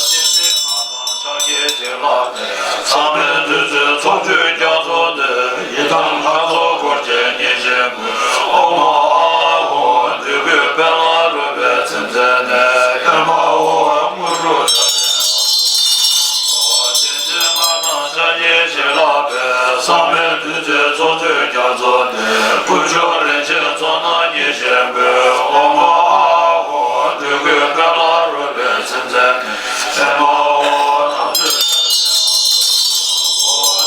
བསྟན་འཛིན་ང་དང་ཕྱག་རྒྱའི་བྱིན་རླབས་པས། བསམ་མེད་བདུད་རྩིའི་ཚོགས་ཀྱི་རྒྱ་མཚོ་འདི། ཡི་དམ་ལྷ་ཚོགས་འཁོར་བཅས་ཉིད་བཞིན་པོས། ཨོཾ་ཨཱཿཧཱུྃ། བདུད་ཀྱི་དཔལ་ལ་རོལ་པའི་ཚིམ་ཚད་ནས། ཨེ་མ་ཧོ། དངོས་གྲུབ་བདེ་ལྡན་ཨ་ལོ་ཙཱ། བསྟན་འཛིན་ང་དང་ཕྱག་རྒྱའི་བྱིན་རླབས་པས། བསམ་མེད་བདུད་རྩིའི་ཚོགས་ཀྱི་རྒྱ་མཚོ་འདི། དཀོན་མཆོག་རིན་ཆེན་ཚོགས་རྣམས་ཉིད་བཞིན་པོས། ཨོཾ་ཨཱཿཧཱུྃ། བདུད་ཀྱི་དཔལ་ལ་རོལ་པའི་ཚིམ་ཚད་ནས། ཨེ་མ་ཧོ། དམ་ཆོས་ཐམས་ཅད་ཨ་ལོ་ཙཱ།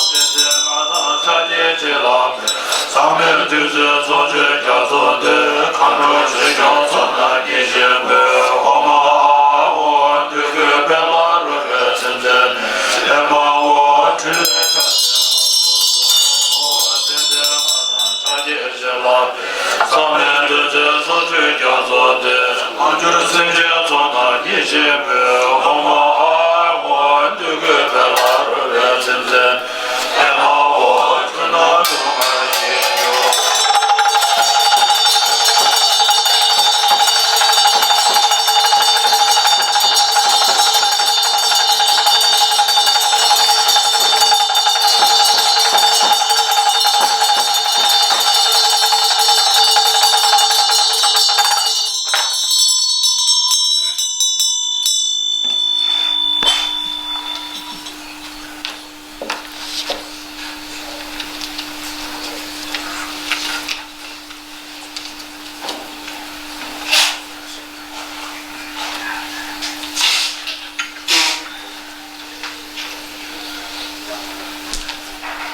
བསྟན་འཛིན་ང་དང་ཕྱག་རྒྱའི་བྱིན་རླབས་པས། བསམ་མེད་བདུད་རྩིའི་ཚོགས་ཀྱི་རྒྱ་མཚོ་འདི། མཁའ་འགྲོ་ཆོས་སྐྱོང་ཚོགས་རྣམས་ཉིད་བཞིན་པོས། ཨོཾ་ཨཱཿཧཱུྃ། བདུད་ཀྱི་དཔལ་ལ་རོལ་པའི་ཚིམ་ཚད་ནས། ཨེ་མ་ཧོ། ཕྲིན་ལས་ཐམས་ཅད་ཨ་ལོ་ཙཱ། བསྟན་འཛིན་ང་དང་ཕྱག་རྒྱའི་བྱིན་རླབས་པས། བསམ་མེད་བདུད་རྩིའི་ཚོགས་ཀྱི་རྒྱ་མཚོ་འདི། མར་གྱུར་སེམས་ཅན་ཚོགས་རྣམས་ཉིད་བཞིན་པོས། ཨོཾ་ཨཱཿཧཱུྃ། བདུད་ཀྱི་དཔལ་ལ་རོལ་པའི་ཚིམ་ཚད། ཨེ་མ་ཧོ། འཁྲུལ་སྣང་སྡུག་བསྔལ་ཞི་འགྲོ།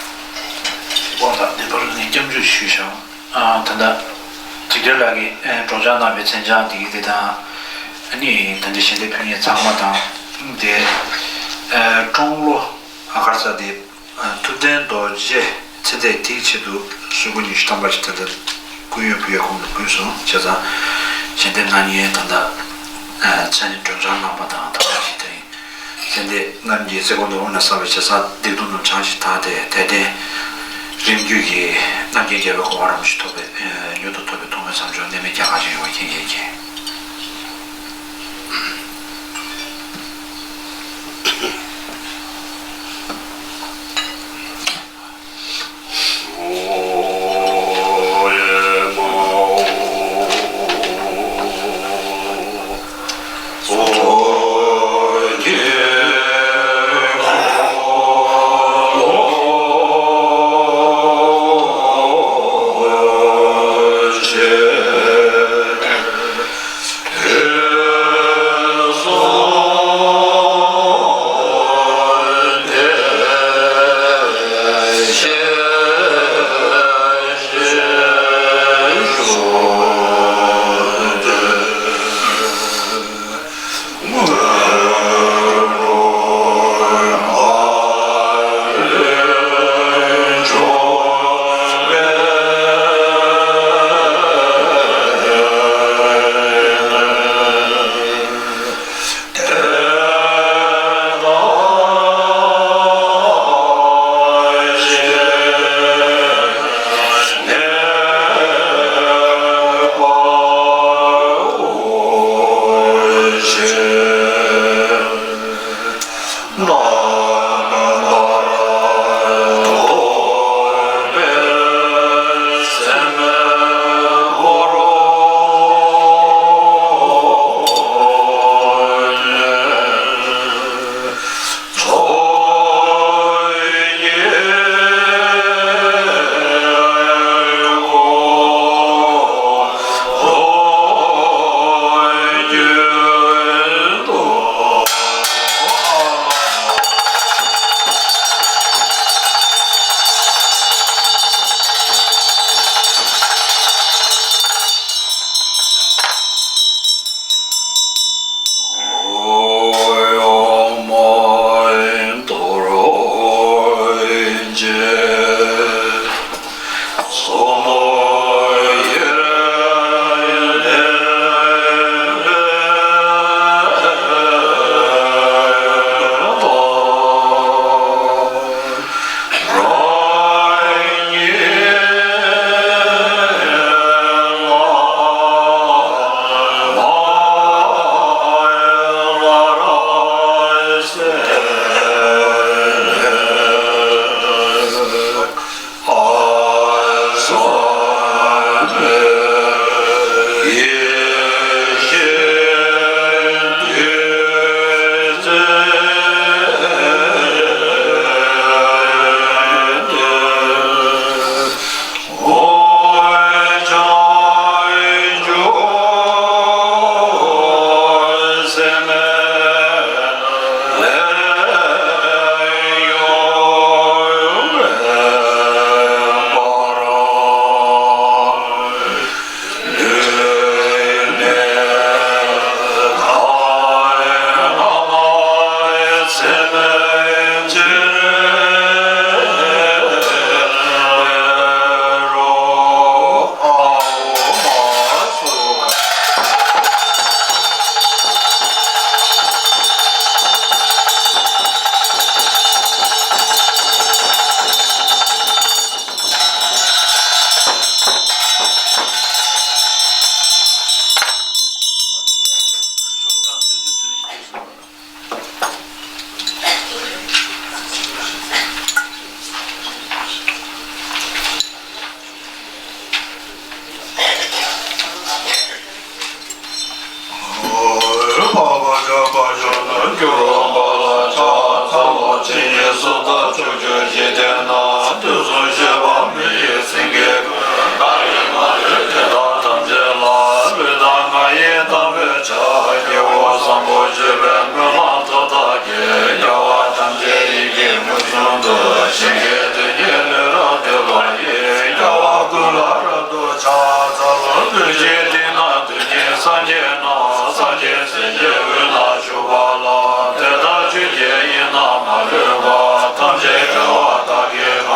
དབང་དང་བདེན་པར་ནི་སྐྱབས་འཇུག་ཞུས་ཤིང་། ཨ། ད་ལྟ་འཇིགས་བྲལ་ལགས་ཀྱིས་ཨ་སྒྲོག་སྦྱང་གནང་བའི་མཚན་བྱང་འདི་གི་དེ་དང་། ཨ་ནི་ད་ལྟ་ཞལ་འདེབས་ཕུལ་མཁན་ཚང་མ་དང་། དེ་ཨ་ཀྲུང་ལོ་ཨ་གར་ས་དེ་ཨ་ཐུབ་བསྟན་རྡོ་རྗེ་ཚེ་མཛད་དེའི་ཆེད་དུ་གསུང་འབུམ་ཉི་ཤུ་ཐམ་པ་ཞིག་ད་ལྟ་ སྐུ་ཡོད་བུ་ཡོད་ཁོང་དུ་གུས་སོང་བྱས་ཙང་། ཞལ་འདེབས་གནང་མཁན་ད་ལྟ་མཚན་སྒྲོལ་བྱང་རྣམ་པ་དང་ཐ་མ་ཞིག་དེ་ཡིན། ཞལ་འདེབས་གནང་མཁན་སེ་གོལ་ནོར་བུ་ནས་བསགས་པའི་བྱས་ཙང་སྡིག་ལྟུང་དུ་བྱང་ཞིང་དག་སྟེ་དད་ལྡན་རིམ་བརྒྱུད་ཀྱི་རྣམ་མཁྱེན་རྒྱལ་བའི་གོ་འཕང་རིན་པོ་ཆེ་ཐོབ་པའི་མྱུར་དུ་ཐོབ་པའི་ཐུགས་སྨོན་མཚམས་སྦྱོར་གནད་མེད་རྒྱ་གར་ཞིག་ཡོང་བ་མཁྱེན་མཁྱེན་མཁྱེན། སངས་རྒྱས་ན་སངས་རྒྱས་སྲས་ཀྱི་དབུས་ན་བཞུགས་པ་ལ། དེ་ལྟར་ཆོས་ཀྱི་དབྱིངས་རྣམས་མ་ལུས་པ། ཐམས་ཅད་འགྲོ་བ་དག་གི་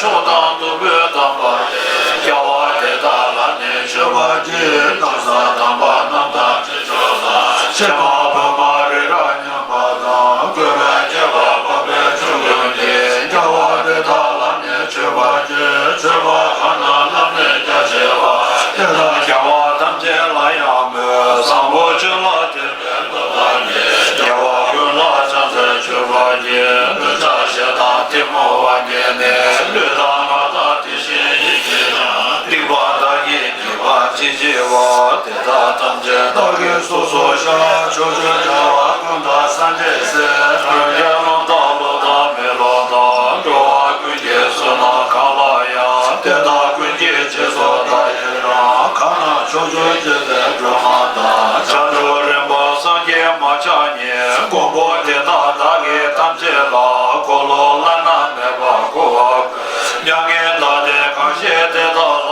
མཆོག་དང་ཐུབ་པའི་དམ་པ་ཡི། སྐྱེ་བ་དེ་དག་ལ་ནི་མཆོད་པར་བགྱི། ནམ་ཟླ་དམ་པ་རྣམ་དག་ཕྱི་ཕྱོགས་ལ། ཕྱེ་མ་ཕོ་མ་རི་རབ་མཉམ་པ་དང་། བཀོད་པའི་ཁྱད་པར་འཕགས་པའི་ཆོས་ཀུན་གྱི། སྐྱེ་བ་དེ་དག་ལ་ནི་མཆོད་པར་བགྱི། མཆོད་པ་གང་རྣམས་བསླབ་ནས་རྒྱ་ཆེ་བ། དེ་དག་སྐྱེ་བ་ཐམས་ཅད་ལ་ཡང་མོས། བཟང་པོ་སྤྱོད་ལ་དད་པས་བསླབ་པ་ཉིད། སྐྱེ་བ་ཀུན་ལ་ཕྱག་འཚལ་མཆོད་པར་བགྱི། འདོད་ཆགས་ཞེ་སྡང་གཏི་མུག་བ་ཉིད་ནི། ལུས་དང་ངག་དང་དེ་བཞིན་ཡིད་ཀྱིས་ཀྱང་། སྡིག་པ་བདག་གིས་བགྱིས་པ་ཅི་མཆིས་པ། དེ་དག་ཐམས་ཅད་བདག་གིས་སོ་སོར་བཤགས། ཕྱོགས་བཅུའི་རྒྱལ་བ་ཀུན་དང་སངས་རྒྱས་སྲས། རང་རྒྱལ་ལུང་དང་ལོ་དང་མི་ལོ་དང་། འགྲོ་བ་ཀུན་གྱི་བསོད་ནམས་གང་ལ་ཡང་། དེ་དག་ཀུན་གྱི་རྗེས་སུ་བདག་ཡི་རང་། གང་རྣམས་ཕྱོགས་བཅུའི་འཇིག་རྟེན་སྒྲོན་མ་དང་། བྱང་ཆུབ་རིམ་པ་སངས་རྒྱས་མ་ཆགས་ཉིད། མགོན་པོ་དེ་དག་བདག་གིས་ཐམས་ཅད་ལ། འཁོར་ལོ་བླ་ན་མེད་པ་བསྐོར་བ། མྱ་ངན་འདའ་སྟོན་གང་བཞེད་དེ་དག་ལ།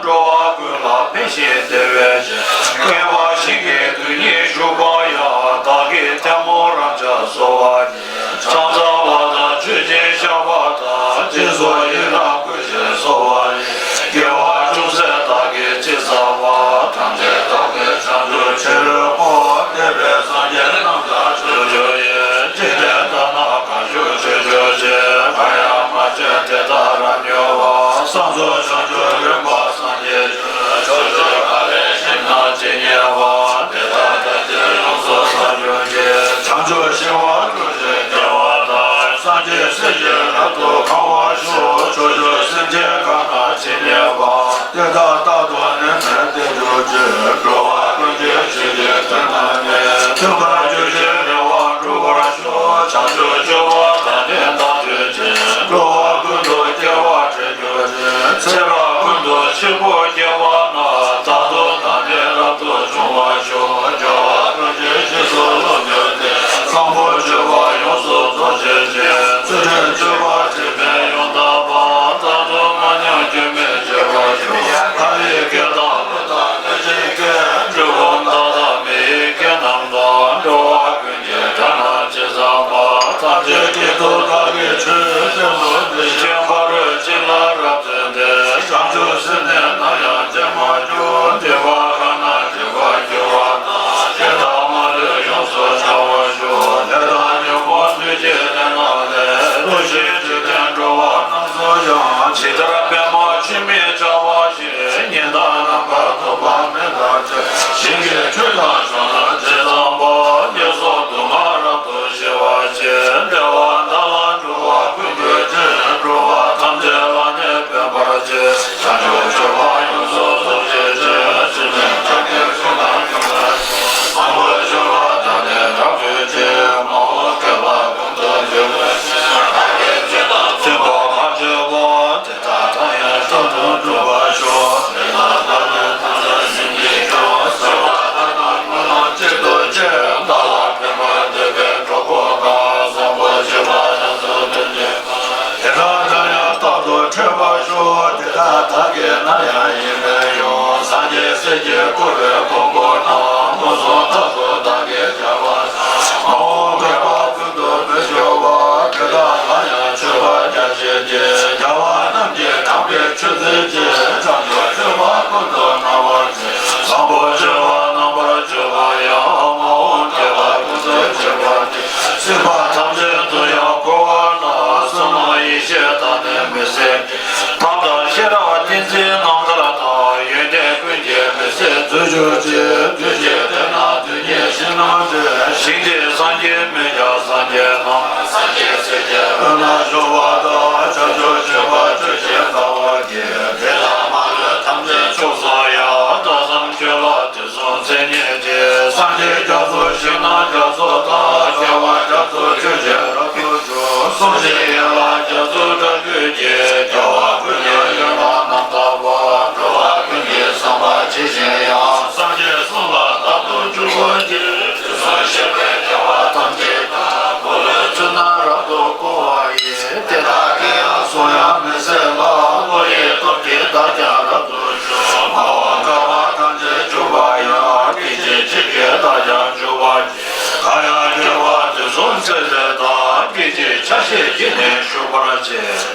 འགྲོ་བ་ཀུན་ལ་ཕན་ཞིང་བདེ་བའི་ཕྱིར། བསྐལ་པ་བཞི་གི་དུས་ཉིད་བཞུགས་པ་ཡང་། བདག་གིས་ཐལ་མོ་རབ་བརྐྱངས་གསོལ་བ་ཡི། ཕྱག་འཚལ་བ་དང་མཆོད་ཅིང་བཤགས་པ་དང་། སྦྱིན་སོགས་ཡི་རང་བསྐུལ་ཞིང་གསོལ་བ་ཡི། དགེ་བ་ཅུང་ཟད་བདག་གིས་ཅི་བསགས་པ། ཐམས་ཅད་བདག་གིས་བྱང་ཆུབ་ཕྱིར་བསྔོ། འདས་པའི་སངས་རྒྱས་རྣམས་དང་མཆོད་གྱུར་ཅིག་འཇིག་རྟེན་དག་ན་གང་བཞུགས་མཆོད་གྱུར་ཅིག་གང་ཡང་མ་བྱོན་དེ་དག་རབ་མྱུར་བར། གསང་རྫོགས་བྱང་ཆུབ་རིམ་པ་སངས་རྒྱས་ཕྱོགས། ཕྱོགས་བཅུ་ག་ལས་ཞིང་རྣམས་ཇི་སྙེད་པ། དེ་དག་ཐམས་ཅད་ཡོངས་སུ་གཟིགས་གྱུར་ཅིག་བྱང་ཆུབ་ཤིང་དབང་སྤྲུལ་པའི་རྒྱལ་བ་དང་། སངས་རྒྱས་སྲས་ཀྱིས་རབ་ཏུ་གང་བར་ཤོག་ཕྱོགས་བཅུའི་སེམས་ཅན་གང་རྣམས་ཇི་སྙེད་པ། དེ་དག་རྟག་ཏུ་ནི་མོས་ཏེ་གྱུར་ཅིག་འགྲོ་བ་ཀུན་གྱི་ཆོས་ཀྱི་དོན་རྣམས་ནི། མཐུན་པར་གྱུར་ཅིང་རེ་བ་འགྲུབ་པར་ཤོག་བྱང་ཆུབ་སྤྱོད་པ་དང་ལྡན་བདག་མཛོད་ཅིག་འགྲོ་བ་ཀུན་ཏུ་སྐྱེ་བ་བྲལ་གྱུར་ཅིག་ཚེ་རབས་ཀུན་ཏུ་འཆི་འཕོ་སྐྱེ་བ་ན། རྟག་ཏུ་བདག་ནི་རབ་ཏུ་འབྱུང་བར་ཤོག་སྐྱེ་བ་ཀུན་གྱི་རྗེས་སུ་སློབ་གྱུར་ཏེ། བཟང་པོ་སྤྱོད་པ་ཡོངས་སུ་རྫོགས་བྱེད་ཅིང་། ཚུལ་ཁྲིམས་སྤྱོད་པ་སྒྲིབ་པས་ཡོངས་དག་པ། རྟག་ཏུ་མ་ཉམས་སྐྱོན་མེད་བྱེད་པར་ཤོག་ལྷ་ཡི་སྐད་དང་ཀླུ་དང་གནོད་སྦྱིན་སྐད། འབྲུག་སྒོ་མདའ་དང་མེ་ཡི་སྐད་རྣམས་དང་། འགྲོ་བ་ཀུན་གྱི་སྒྲ་རྣམས་ཇི་ཙམ་པ། ཐམས་ཅད་སྐད་དུ་བདག་གིས་ཆོས་བསྟན་དུ་འདི། ཁྱོད་ཕ་རོལ་ཕྱིན་ལ་རབ་བརྩོན་ཏེ། བྱང་ཆུབ་སེམས་ནི་ནམ་ཡང་བརྗེད་མ་གྱུར། སྡིག་པ་གང་རྣམས་སྒྲིབ་པར་གྱུར་པ་དག་དེ་དག་མ་ལུས་ཡོངས་སུ་བྱང་བར་ཤོག་ལས་དང་ཉོན་མོངས་བདུད་ཀྱི་ལས་རྣམས་ལས། གྲོལ་ཞིང་འཇིག་རྟེན་འགྲོ་བ་རྣམས་སུ་ཡང་། ཇི་ལྟར་པདྨ་འཆི་མེད་འཆར་བ་བཞིན། ཉི་ཟླ་ནམ་མཁར་ཐོགས་པ་མེ་ལྟར་འཆར། ཞིང་གི་ཆོས་དང་ཕྱོགས་རྣམས་ཇི་ཙམ་པ། དེ་སོགས་སྡུག་བསྔལ་རབ་ཏུ་ཞི་བར་བྱེད། བདེ་བ་དག་ལ་འགྲོ་བ་ཀུན་འགོད་ཅིང་། འགྲོ་བ་ཐམས་ཅད་ལ་ནི་ཕན་པར་བྱེད། བྱང་ཆུབ་སྤྱོད་པ་ཡོངས་སུ་རྫོགས་བྱེད་ཅིང་། འཆི་མེད་ཐབས་ཀྱི་ཚུལ་རྣམས་མྱུར་བར་བཟང་པོ་སྤྱོད་པ་དང་ལྡན་རབ་མཛོད་ཅིག་མ་འོངས་བསྐལ་པ་ཀུན་ཏུ་འདུལ་བའི་ཕྱིར། བདག་གིས་ཇི་ལྟར་བརྩོན་པ་མ་བཅོས་པ། དེ་དག་མཐའ་ཡས་རྟག་ཏུ་འགྲུབ་པར་ཤོག་དེ་དག་ཐམས་ཅད་ཐམས་ཅད་ཟིན་གྱིས་སྐྱོང་། གསོད་པ་དང་ནོར་ལོངས་གཅིག་ཏུ་བཅས། བདག་ལ་ཕན་པར་འདོད་པའི་གྲོགས་པོ་དག་བཟང་པོ་སྤྱོད་པ་ཡོངས་སུ་སྟོན་བྱེད་པ། དེ་དག་ཀྱང་ཡང་རྟག་ཏུ་འཕྲད་པར་ཤོག་དེ་དག་བདག་གིས་ནམ་ཡང་ཡིད་མི་དབྱུང་། སངས་རྒྱས་སྲས་ཀྱིས་བསྐོར་བའི་གོང་བུ་རྣམས། མངོན་སུམ་རྟག་ཏུ་བདག་གིས་མཇལ་བར་ཤོག་མ་འོངས་བསྐལ་པ་ཀུན་ཏུ་མི་སྐྱོ་བར། དེ་དག་ལ་ཡང་མཆོད་པ་རྒྱ་ཆེ་བགྱི། རྒྱལ་བ་རྣམས་ཀྱིས་དྲངས་པའི་མཆོད་རྫས་ཀྱིས། བྱང་ཆུབ་སྤྱོད་པ་ཀུན་ཏུ་གནང་བར་བགྱི། བཟང་པོ་སྤྱོད་པ་རྣམ་པར་སྤྱོད་པ་ཡང་། མ་འོངས་བསྐལ་པ་ཀུན་ཏུ་སྤྱད་པར་བགྱི། སྲིད་པ་ཐམས་ཅད་དུ་ཡང་འཁོར་བ་ན། བསོད་ནམས་ཡེ་ཤེས་དང་ལྡན་མི་ཟད། ཐབས་དང་ཤེས་རབ་ཏིང་འཛིན་རྣམ་ཐར་དང་། ཡོན་ཏན་ཀུན་གྱི་མི་ཟད་མཛོད་གྱུར་ཅིག་དུས་ཀྱི་དུས་ན་དུས་གཉིས་ཤིང་རྣམས་འདྲེས། ཞིང་དེར་སངས་རྒྱས་མི་འཇིགས་སངས་རྒྱས་རྣམས། སངས་རྒྱས་སྲས་ཀྱི་དབུས་ན་བཞུགས་པ་དང་། བྱང་ཆུབ་སྤྱོད་པ་སྤྱོད་ཅིང་དགའ་བར་གྱིས། དེ་དག་མ་ལུས་ཐམས་ཅད་མཆོག་སུ་ཡང་། བདག་བསམ་ཁྱོད་ལ་དུས་གསུམ་མཚན་སྙན་ཅིང་། སངས་རྒྱས་རྒྱ་མཚོ་ཞིང་རྣམས་རྒྱ་མཚོ་དང་། རྒྱལ་བ་རྒྱ་མཚོ་ཆོས་ཀྱི་རབ་ཏུ་བྱུང་། གསུམ་བཞི་ཡན་ལག་རྒྱ་མཚོའི་སྒྲ་སྐད་ཀྱིས། རྒྱལ་བ་ཀུན་གྱི་ཡུལ་ལ་རྣམ་དག་པ། འགྲོ་བ་ཀུན་གྱི་བསམ་པ་ཇི་བཞིན་དབྱངས། སངས་རྒྱས་གསུང་ལ་རྟག་ཏུ་འཇུག་པར་བགྱི། དུས་གསུམ་གཤེགས་པའི་རྒྱལ་བ་ཐམས་ཅད་དང་། འཁོར་ལོའི་ཚུལ་རྣམས་རབ་ཏུ་བསྐོར་བ་ཡི། དེ་དག་གིས་ཡང་གསུང་དབྱངས་མི་ཟད་ལ། བློ་ཡི་སྟོབས་ཀྱིས་བདག་ཀྱང་རབ་ཏུ་འཇུག་མ་འོངས་བསྐལ་པ་ཐམས་ཅད་འཇུག་པ་ཡང་། སྐད་ཅིག་གཅིག་གིས་བདག་ཀྱང་འཇུག་པར་བགྱི། གང་ཡང་སྐྱེ་བ་དུས་གསུམ་ཚེ་ཟད་དང་། སྐད་ཅིག་ཆ་ཤས་ཀྱིས་ནི་བཞུགས་པར་བྱེད།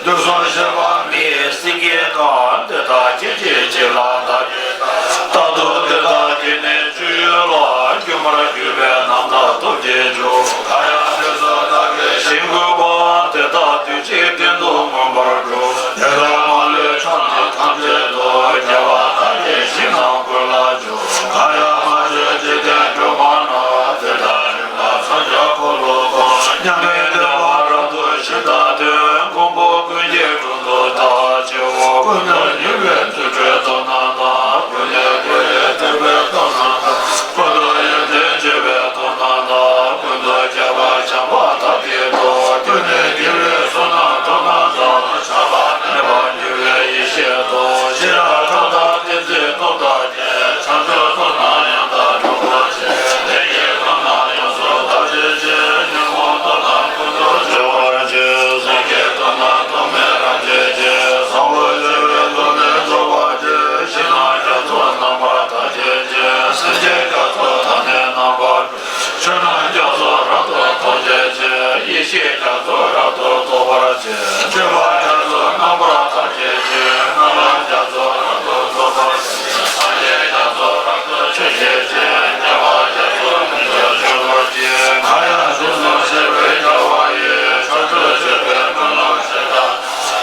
དུས་གསུམ་གཤེགས་པ་མི་ སེང་གེ་གང་དེ་དག་སྐད་ཅིག་གཅིག་ལ་བདག་གིས་བལྟ། རྟག་ཏུ་དེ་དག་གི་ནི་སྤྱོད་ཡུལ་ལ། སྒྱུ་མར་གྱུར་པའི་རྣམ་དག་སྟོབས་ཀྱིས་འཇུག་གང་ཡང་དེ་ཚོ་བདག་གིས་ཞིང་བཀོད་པ། དེ་དག་དུས་གཅིག་སྟེང་དུ་མངོན་པར་འགྲུབ། དེ་དག་མ་ལུས་ཕྱོགས་རྣམས་ཐམས་ཅད་དུ། རྒྱལ་བ་བདག་གིས་ཞིང་རྣམས་བཀོད་ལ་འཇུག་གང་ཡང་མ་བྱོན་འཇིག་རྟེན་དྲུག་པ་ན། དེ་དག་རིམ་པ་མཚམས་སྦྱར་འཁོར་ལོ་བསྐོར། མཉམ་མེད་བདེ་བ་རབ་ཏུ་ཞི་དང་ལྡན། མགོན་པོ་ཀུན་གྱི་དྲུང་དུ་བདག་སྐྱེ་བོ་ཀུན་ཏུ་མྱུར་བའི་རྫུ་འཕྲུལ་སྟོབས་རྣམས་དང་། ཀུན་ནས་བསྐོར་བའི་ཐེག་པའི་སྟོབས་རྣམས་དང་། ཀུན་ཏུ་ཡོན་ཏན་བརྗོད་པའི་སྟོབས་རྣམས་དང་། ཀུན་ཏུ་ཁྱབ་པ་འཇམ་པ་དག་གི་སྟོབས། ཀུན་ནས་རྒྱལ་བའི་བསོད་ནམས་སྟོབས་རྣམས་དང་། ཆགས་པ་མེད་པར་འགྱུར་བའི་ཡེ་ཤེས་སྟོབས། ཤེས་རབ་ཕྲག་དོག་བདེན་ཚིག་སྟོབས་དག་གིས། བྱང་ཆུབ་སྟོབས་རྣམས་ཡང་དག་སྒྲོགས་པར་བྱེད། ལས་ཀྱི་སྟོབས་རྣམས་ཡོངས་སུ་དག་བྱེད་ཅིང་། ཉོན་མོངས་སྟོབས་རྣམས་ཀུན་ཏུ་སྦྱོང་བར་བྱེད། གཟུགས་ཀྱི་སྟོབས་རྣམས་སྟོབས་མེད་རབ་བྱེད་ཅིང་། བཟང་པོ་སྤྱོད་པའི་སྟོབས་ལས་རྫོགས་པར་བྱེད། ཞིང་རྣམས་རྒྱ་མཚོ་རྣམ་པར་དག་བྱེད་ཅིང་། སེམས་ཅན་རྒྱ་མཚོ་མཐའ་ནས་རྣམ་པར་སྒྲོལ། ཆོས་རྣམས་རྒྱ་མཚོ་རབ་ཏུ་རྟོགས་བྱེད་ཅིང་། ཡེ་ཤེས་རྒྱ་མཚོ་རབ་ཏུ་རྟོགས་པར་བྱེད། སྤྱོད་པ་རྒྱ་མཚོ་རྣམ་པར་དག་བྱེད་ཅིང་། རྣམ་པ་རྒྱ་མཚོ་རབ་ཏུ་རྟོགས་པར་བྱེད། སངས་རྒྱས་རྒྱ་མཚོ་རབ་ཏུ་ཆོས་བཤད་ཅིང་། སྐྱེ་བ་རྒྱ་མཚོ་ཀུན་ཏུ་སྤྱོད་པར་བགྱི། གང་ཡང་བྱང་སེམས་ཤེས་པའི་རྒྱལ་བ་ཡིས། བྱང་ཆུབ་སྤྱོད་པའི་སྨོན་ལམ་བཞེས་དང་།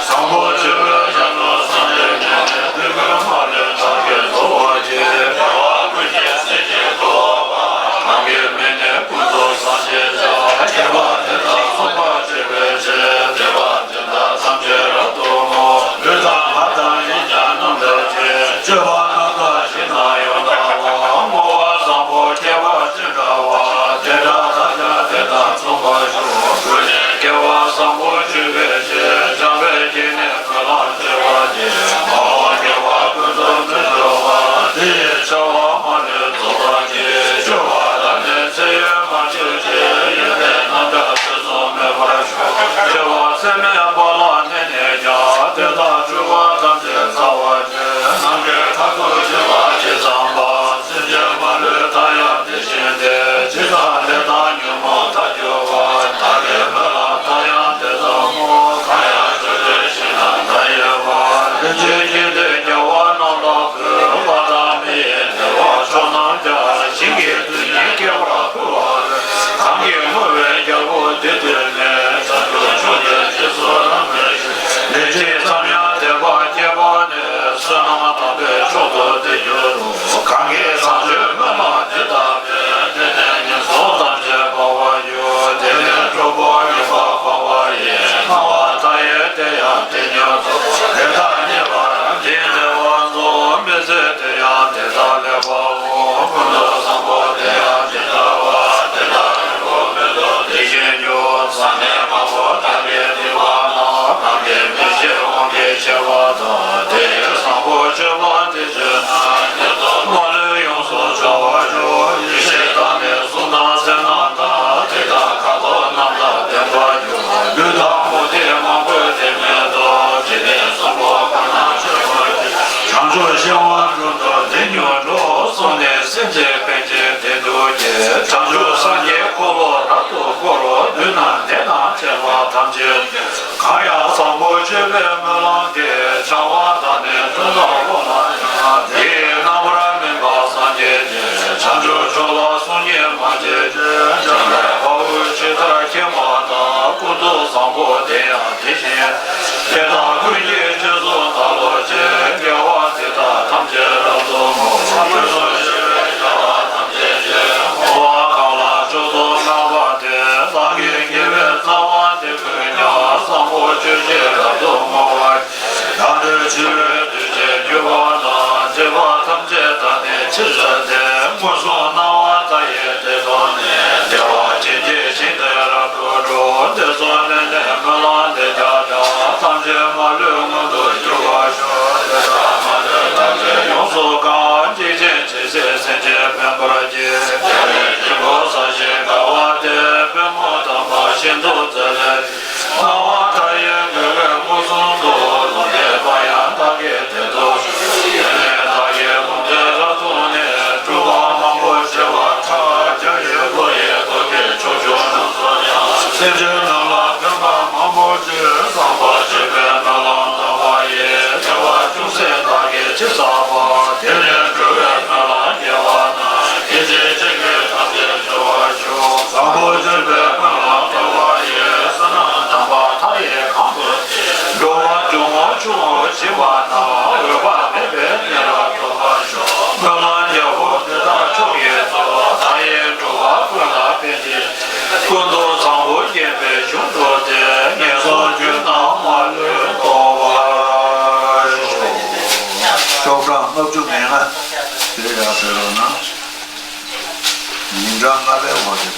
བཟང་པོ་སྤྱོད་པའི་རྒྱ་མཚོ་སངས་རྒྱས་ཉིད་ནས། དུས་ཀུན་མ་ལུས་བདག་གིས་རྫོགས་པར་བགྱི། རྒྱལ་བ་ཀུན་གྱི་སྲས་ཀྱི་ཐུབ་པ། གང་གི་མིང་ནི་ཀུན་ཏུ་སངས་རྒྱས་ཤ། ཁྱད་པར་དེ་དག་མཚུངས་པར་སྤྱོད་པའི་ཕྱིར། དད་པ་དེ་དག་ཐམས་ཅད་རབ་ཏུ་བསྔོ། ལུས་དང་ངག་དང་ཡིད་ཀྱང་རྣམ་དག་ཅིང་། སྤྱོད་པ་རྣམ་དག་ཞིང་རྣམས་ཡང་དག་པ། བསྔོ་བ་བཟང་པོ་ཁྱད་པར་ཅན་འདྲ་བ། དེ་འདྲ་དག་ཀྱང་དེ་དག་མཚུངས་པར་ཤོག་ཀུན་ནས་སྐྱེ་བ་བཟང་པོ་སྤྱོད་པའི་ཕྱིར། བྱམས་པའི་དཀྱིལ་ནས་སྨོན་ལམ་བརྗོད་པ་ཡིས། མ་འོངས་དགེ་བ་ཀུན་ཏུ་སྨིན་གྲོལ་བ། དེ་ཡི་བྱ་བ་མ་ལུས་རྫོགས་པར་བགྱི། སྤྱོད་པ་དག་ནི་ཚེ་ཡོད་མ་བཅོས་ཀྱི། ཡོན་ཏན་རྣམ་དག་ཚུལ་བཟུང་སྨིན་པར་ཤོག་སྐྱེ་བ་ཚད་མེད་པ་ལ་གནས་ནས་ཀྱང་། དེ་དག་སྤྲུལ་པ་ཐམས་ཅད་ཚར་བར་བྱེད། ནམ་མཁའི་མཐའ་སྟོང་ཆེན་པོ་ཇི་ཙམ་པ། སེམས་ཅན་མ་ལུས་མཐའ་ཡང་དེ་བཞིན་ཏེ། ཇི་ཙམ་ལས་དང་ཉོན་མོངས་མཐའ་གྱུར་པ། བདག་གི་སྨོན་ལམ་མཐའ་ཡང་དེ་ཙམ་མོ། གང་ཡང་ཕྱོགས་བཅུའི་ཞིང་རྣམས་མཐའ་ཡས་པ། རིན་ཆེན་གྱི་དེ་རྒྱལ་བ་རྣམས་ལ་ཕུལ། དཔའ་དང་མི་ཡི་བདེ་བ་མཆོག་རྣམས་ཀྱང་། ཞིང་གི་རྡུལ་སྙེད་སྐྱེ་བར་ཕུལ་བ་ལས། གང་གིས་བསྔོ་བའི་རྒྱལ་པོ་དེ་ཐོས་ནས། བྱང་ཆུབ་མཆོག་ཏུ་རྗེས་སུ་རབ་གནས་ཤིང་། ལན་གཅིག་ཙམ་ཡང་དད་པ་སྐྱེས་པ་ནི། བསོད་ནམས་དམ་པའི་མཆོག་ཏུ་དེ་འགྱུར་རོ། གང་གིས་བཟང་སྤྱོད་སྨོན་ལམ་འདི་བཏབ་པས། དེ་ནས་ངན་སོང་ཐམས་ཅད་སྤང་བར་འགྱུར། དེ་ནས་གྲོགས་པོ་རྙིང་པ་སྤངས་པ་ཡིས། སྣང་བ་མཐའ་ཡས་དེ་ཡང་དེ་ཉིད་དུ། དེ་དག་རྙེད་པ་རབ་ཀྱིས་བདེ་བ་འཚོལ། མི་ཚེ་དེ་ཡང་དེ་དག་ལེགས་པའོ། ཀུན་ཏུ་བཟང་པོ་དེ་ཡང་དེ་ལྟ་བ། དེ་དག་རིང་པོ་མི་ཐོགས་དེ་བཞིན་འགྱུར། བཟང་ངན་མང་པོ་བདག་གིས་བསྟན་པ་ན། གང་གིས་མི་ཤེས་དབང་གིས་ཤེས་པ་དང་། དེ་ཡི་བཟང་པོ་སྤྱོད་པ་འདི་བྱས་ན། ཉེས་ཚོགས་མ་ལུས་ཡོངས་སུ་བྱང་བར་ཤོག་ཡེ་ཤེས་དང་ནི་གསུང་དང་མཚན་རྣམས་དང་། དེ་དག་ཁ་དོག་རྣམས་དང་ལྡན་པར་འགྱུར། ལུས་དང་མུ་སྟེགས་མང་པོས་དེ་མི་ཐོབ། འཇིག་རྟེན་གསུམ་པོ་ཀུན་ནས་མཆོད་པར་བགྱི། བྱང་ཆུབ་ཤིང་དབང་དྲུང་དུ་དེ་མྱུར་འགྲོ། གསུངས་ནས་སེམས་ཅན་ཕན་ཕྱིར་དེ་འདུ་བྱེད། བྱང་ཆུབ་སངས་རྒྱས་འཁོར་ལོ་རབ་ཏུ་བསྐོར། བདུད་རྣམས་དེ་དང་བཅས་པ་ཐམས་ཅད། གང་ཡང་བཟང་པོ་སྤྱོད་པའི་སྨོན་ལམ་འདི། བྱ་བ་དང་ནི་མཐུན་དང་ལོ་ལ་ཡང་། དེའི་རྣམ་པར་སྨིན་པ་སངས་རྒྱས་ཀྱི། བྱང་ཆུབ་མཆོག་ལ་གསུང་ཉན་མ་བྱེད་ཅིང་། འཇམ་དཔལ་དཔའ་བོས་ཇི་ལྟར་མཁྱེན་པ་དང་། ཀུན་ཏུ་བཟང་པོ་དེ་ཡང་དེ་བཞིན། དེ་དག་ཀུན་གྱི་རྗེས་སུ་བདག་སློབ་ཅིང་། དགེ་བ་འདི་དག་ཐམས་ཅད་རབ་ཏུ་བསྔོ། དུས་གསུམ་གཤེགས་པའི་རྒྱལ་བ་ཐམས་ཅད་ཀྱིས། བསྔོ་བ་གང་ལ་མཆོག་ཏུ་བསྔགས་པ་དེ། བདག་གིས་དགེ་བའི་རྩ་བ་འདི་ཀུན་ཀྱང་། བཟང་པོ་སྤྱོད་ཕྱིར་རབ་ཏུ་བསྔོ་བར་བགྱི། ཡང་དུ་འཆི་བའི་དུས་བྱེད་གྱུར་པ་ན། སྡིག་པ་ཐམས་ཅད་དག་ནས་ཕྱིར་བཟོད་དེ། མངོན་སུམ་སྣང་བ་མཐའ་ཡས་དེ་མཐོང་ནས། བདེ་བ་ཅན་གྱི་ཞིང་དུ་རབ་ཏུ་འགྲོ། དེ་ཚོ་ནི་ནི་སྨོན་ལམ་འདི་རྒྱབ་ཀྱང་། ཐམས་ཅད་མ་ལུས་མངོན་དུ་གྱུར་པར་ཤོག་དེ་དག་མ་ལུས་ཐམས་ཅད་ཡོངས་སུ་གང་། འཇིགས་ཆེན་ཇི་སྲིད་སེམས་ཅན་ཕན་པར་བགྱི། རྒྱལ་བའི་སྙིང་པོ་ཟབ་ཞི་དགའ་བ་དེ། པུས་མོ་དམ་པ་ཤིན་ཏུ་མཛེས་ལས། སྣང་བ་མཐའ་ཡས་འགུལ་བའི་མངོན་སུམ་དུ། ལོངས་སྤྱོད་པ་ཡང་བདག་གིས་དེ་ཐོབ་ཤོག་དེ་ནས་བདག་གིས་ལོངས་སྤྱོད་རབ་བཏུང་ནས། སྤྲུལ་པ་མང་པོ་བྱེ་བ་ཕྲག་བརྒྱ་ཡི། བློ་ཡི་སྟོབས་ཀྱིས་ཕྱོགས་བཅུ་རྣམས་སུ་ཡང་། སེམས་ཅན་རྣམས་ལ་ཕན་པ་མང་པོ་བྱེད། བཟང་པོ་སྤྱོད་པའི་སྨོན་ལམ་བཏབ་པ་ཡིས། ཞི་བ་དང་འོད་དཔག་མེད་པའི་གནས་ལ་འགྲོ་བར་ཤོག་སྨོན་ལམ་རྒྱལ་པོ་འདི་དག་མཆོག་གི་གཙོ། མཐའ་ཡས་འགྲོ་བ་ཀུན་ལ་ཕན་ཕྱིར། ཀུན་ཏུ་བཟང་པོ་བརྒྱན་པའི་གཞུང་དུ་སྟེ། ངན་སོང་རྒྱུད་རྣམས་མ་ལུས་ཟློག་པར་ཤོག་ཤོག་གྲངས་ལྔ་བཅུ་ང་ལྔ་དེ་ཡར་ཕེབས་རོགས་གནང་། ཉིན་གྲངས་ལྔ་པའི་འོག་དེ།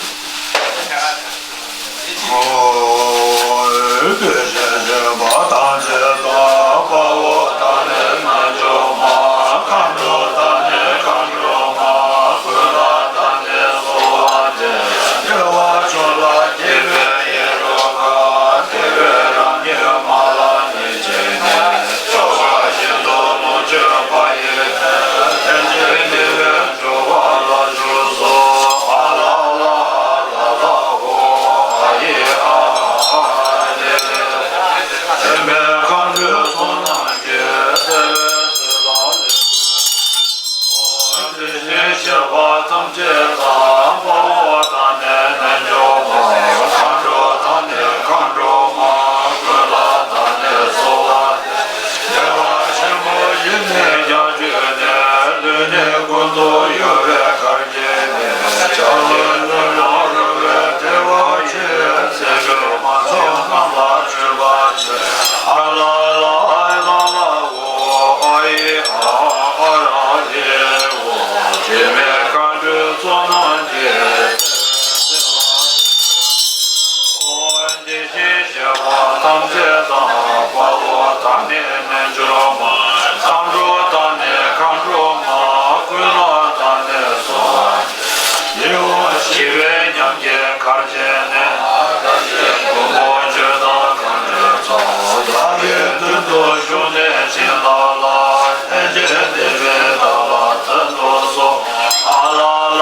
ཨོ། དེ་བཞིན་གཤེགས་པ་ཐམས་ཅད་དང་། དཔའ་བོ་དང་ནི་རྣལ་འབྱོར་མ། མཁའ་འགྲོ་དང་ནི་མཁའ་འགྲོ་མ། ཀུན་ལ་དང་ནི་གསོལ་བ་འདེབས། དགེ་བ་མཆོག་ལ་སྐྱེས་པའི་ཡིད་རབ་དགའ། བདེ་བའི་རང་བཞིན་མ་ལ་ཉེར་བྱས་ནས། སྐྱོ་བ་ཤིན་ཏུ་ལོངས་སྤྱོད་པ་ཡི། ལྷན་ཅིག་བདེ་བའི་འགྲོ་བ་ལ་ཞུགས་སོ། ཨ་ལ་ལ་ཨ་ལ་ལ་ཨོ། ཨ་ཡེ་ཨ་ཨ་ཨ་ལེ་ལེ། དྲི་མེད་མཁའ་འགྲོའི་ཚོགས་རྣམས་ཀྱིས། བདེ་བའི་ཚལ་ལ་ལེགས་བཀོད་དེ། དེ་བཞིན་གཤེགས་པ་ཐམས་ཅད་དང་། དཔའ་བོ་དང་ནི་རྣལ་འབྱོར་མ། མཁའ་འགྲོ་དང་ནི་མཁའ་འགྲོ་མ། ཀུན་ལ་དང་ནི་གསོལ་བ། བདེ་བ་ཆེན་པོ་ཡི་ནི་རྒྱ་ཆེ་ནས། ལུས་ནི་ཀུན་ཏུ་གཡོ་བའི་གར་གྱིས་ནི། བྱ་བའི་ལུས་ལ་རོལ་བའི་བདེ་བ་ཆེ། སྲིད་པའི་མ་ཐོབ་རྣམས་ལ་སྤྱོད་པ་ཆེ། ཨ་ལ་ལ་ཨ་ལ་ལ་ཨོ། ཨ་ཡེ་ཨ་ཨ་ར་ལེ་ཨོ། དྲི་མེད་མཁའ་འགྲོའི་ཚོགས་རྣམས་ཀྱིས། ཨོ། དེ་བཞིན་གཤེགས་པ་ཐམས་ཅད་དང་། དཔའ་བོ་དང་ནི་རྣལ་འབྱོར་མ། མཁའ་འགྲོ་དང་ནི་མཁའ་འགྲོ་མ། ཀུན་ལ་དང་ནི་གསོལ་བ། ཡིད་འོང་ཞི་བའི་ཉམས་ཀྱི་གར་གྱིས་ནི། མགོན་པོ་ཇི་ལྟར་མཁའ་འགྲོའི་ཚོགས། བདག་གི་མདུན་དུ་བཞུགས་ནས་བྱིན་བརླབས་ལ། ལྷན་ཅིག་བདེ་བའི་བདག་ལ་ཕན་དུ་གསོལ། ཨ་ལ་ལ་ཨ་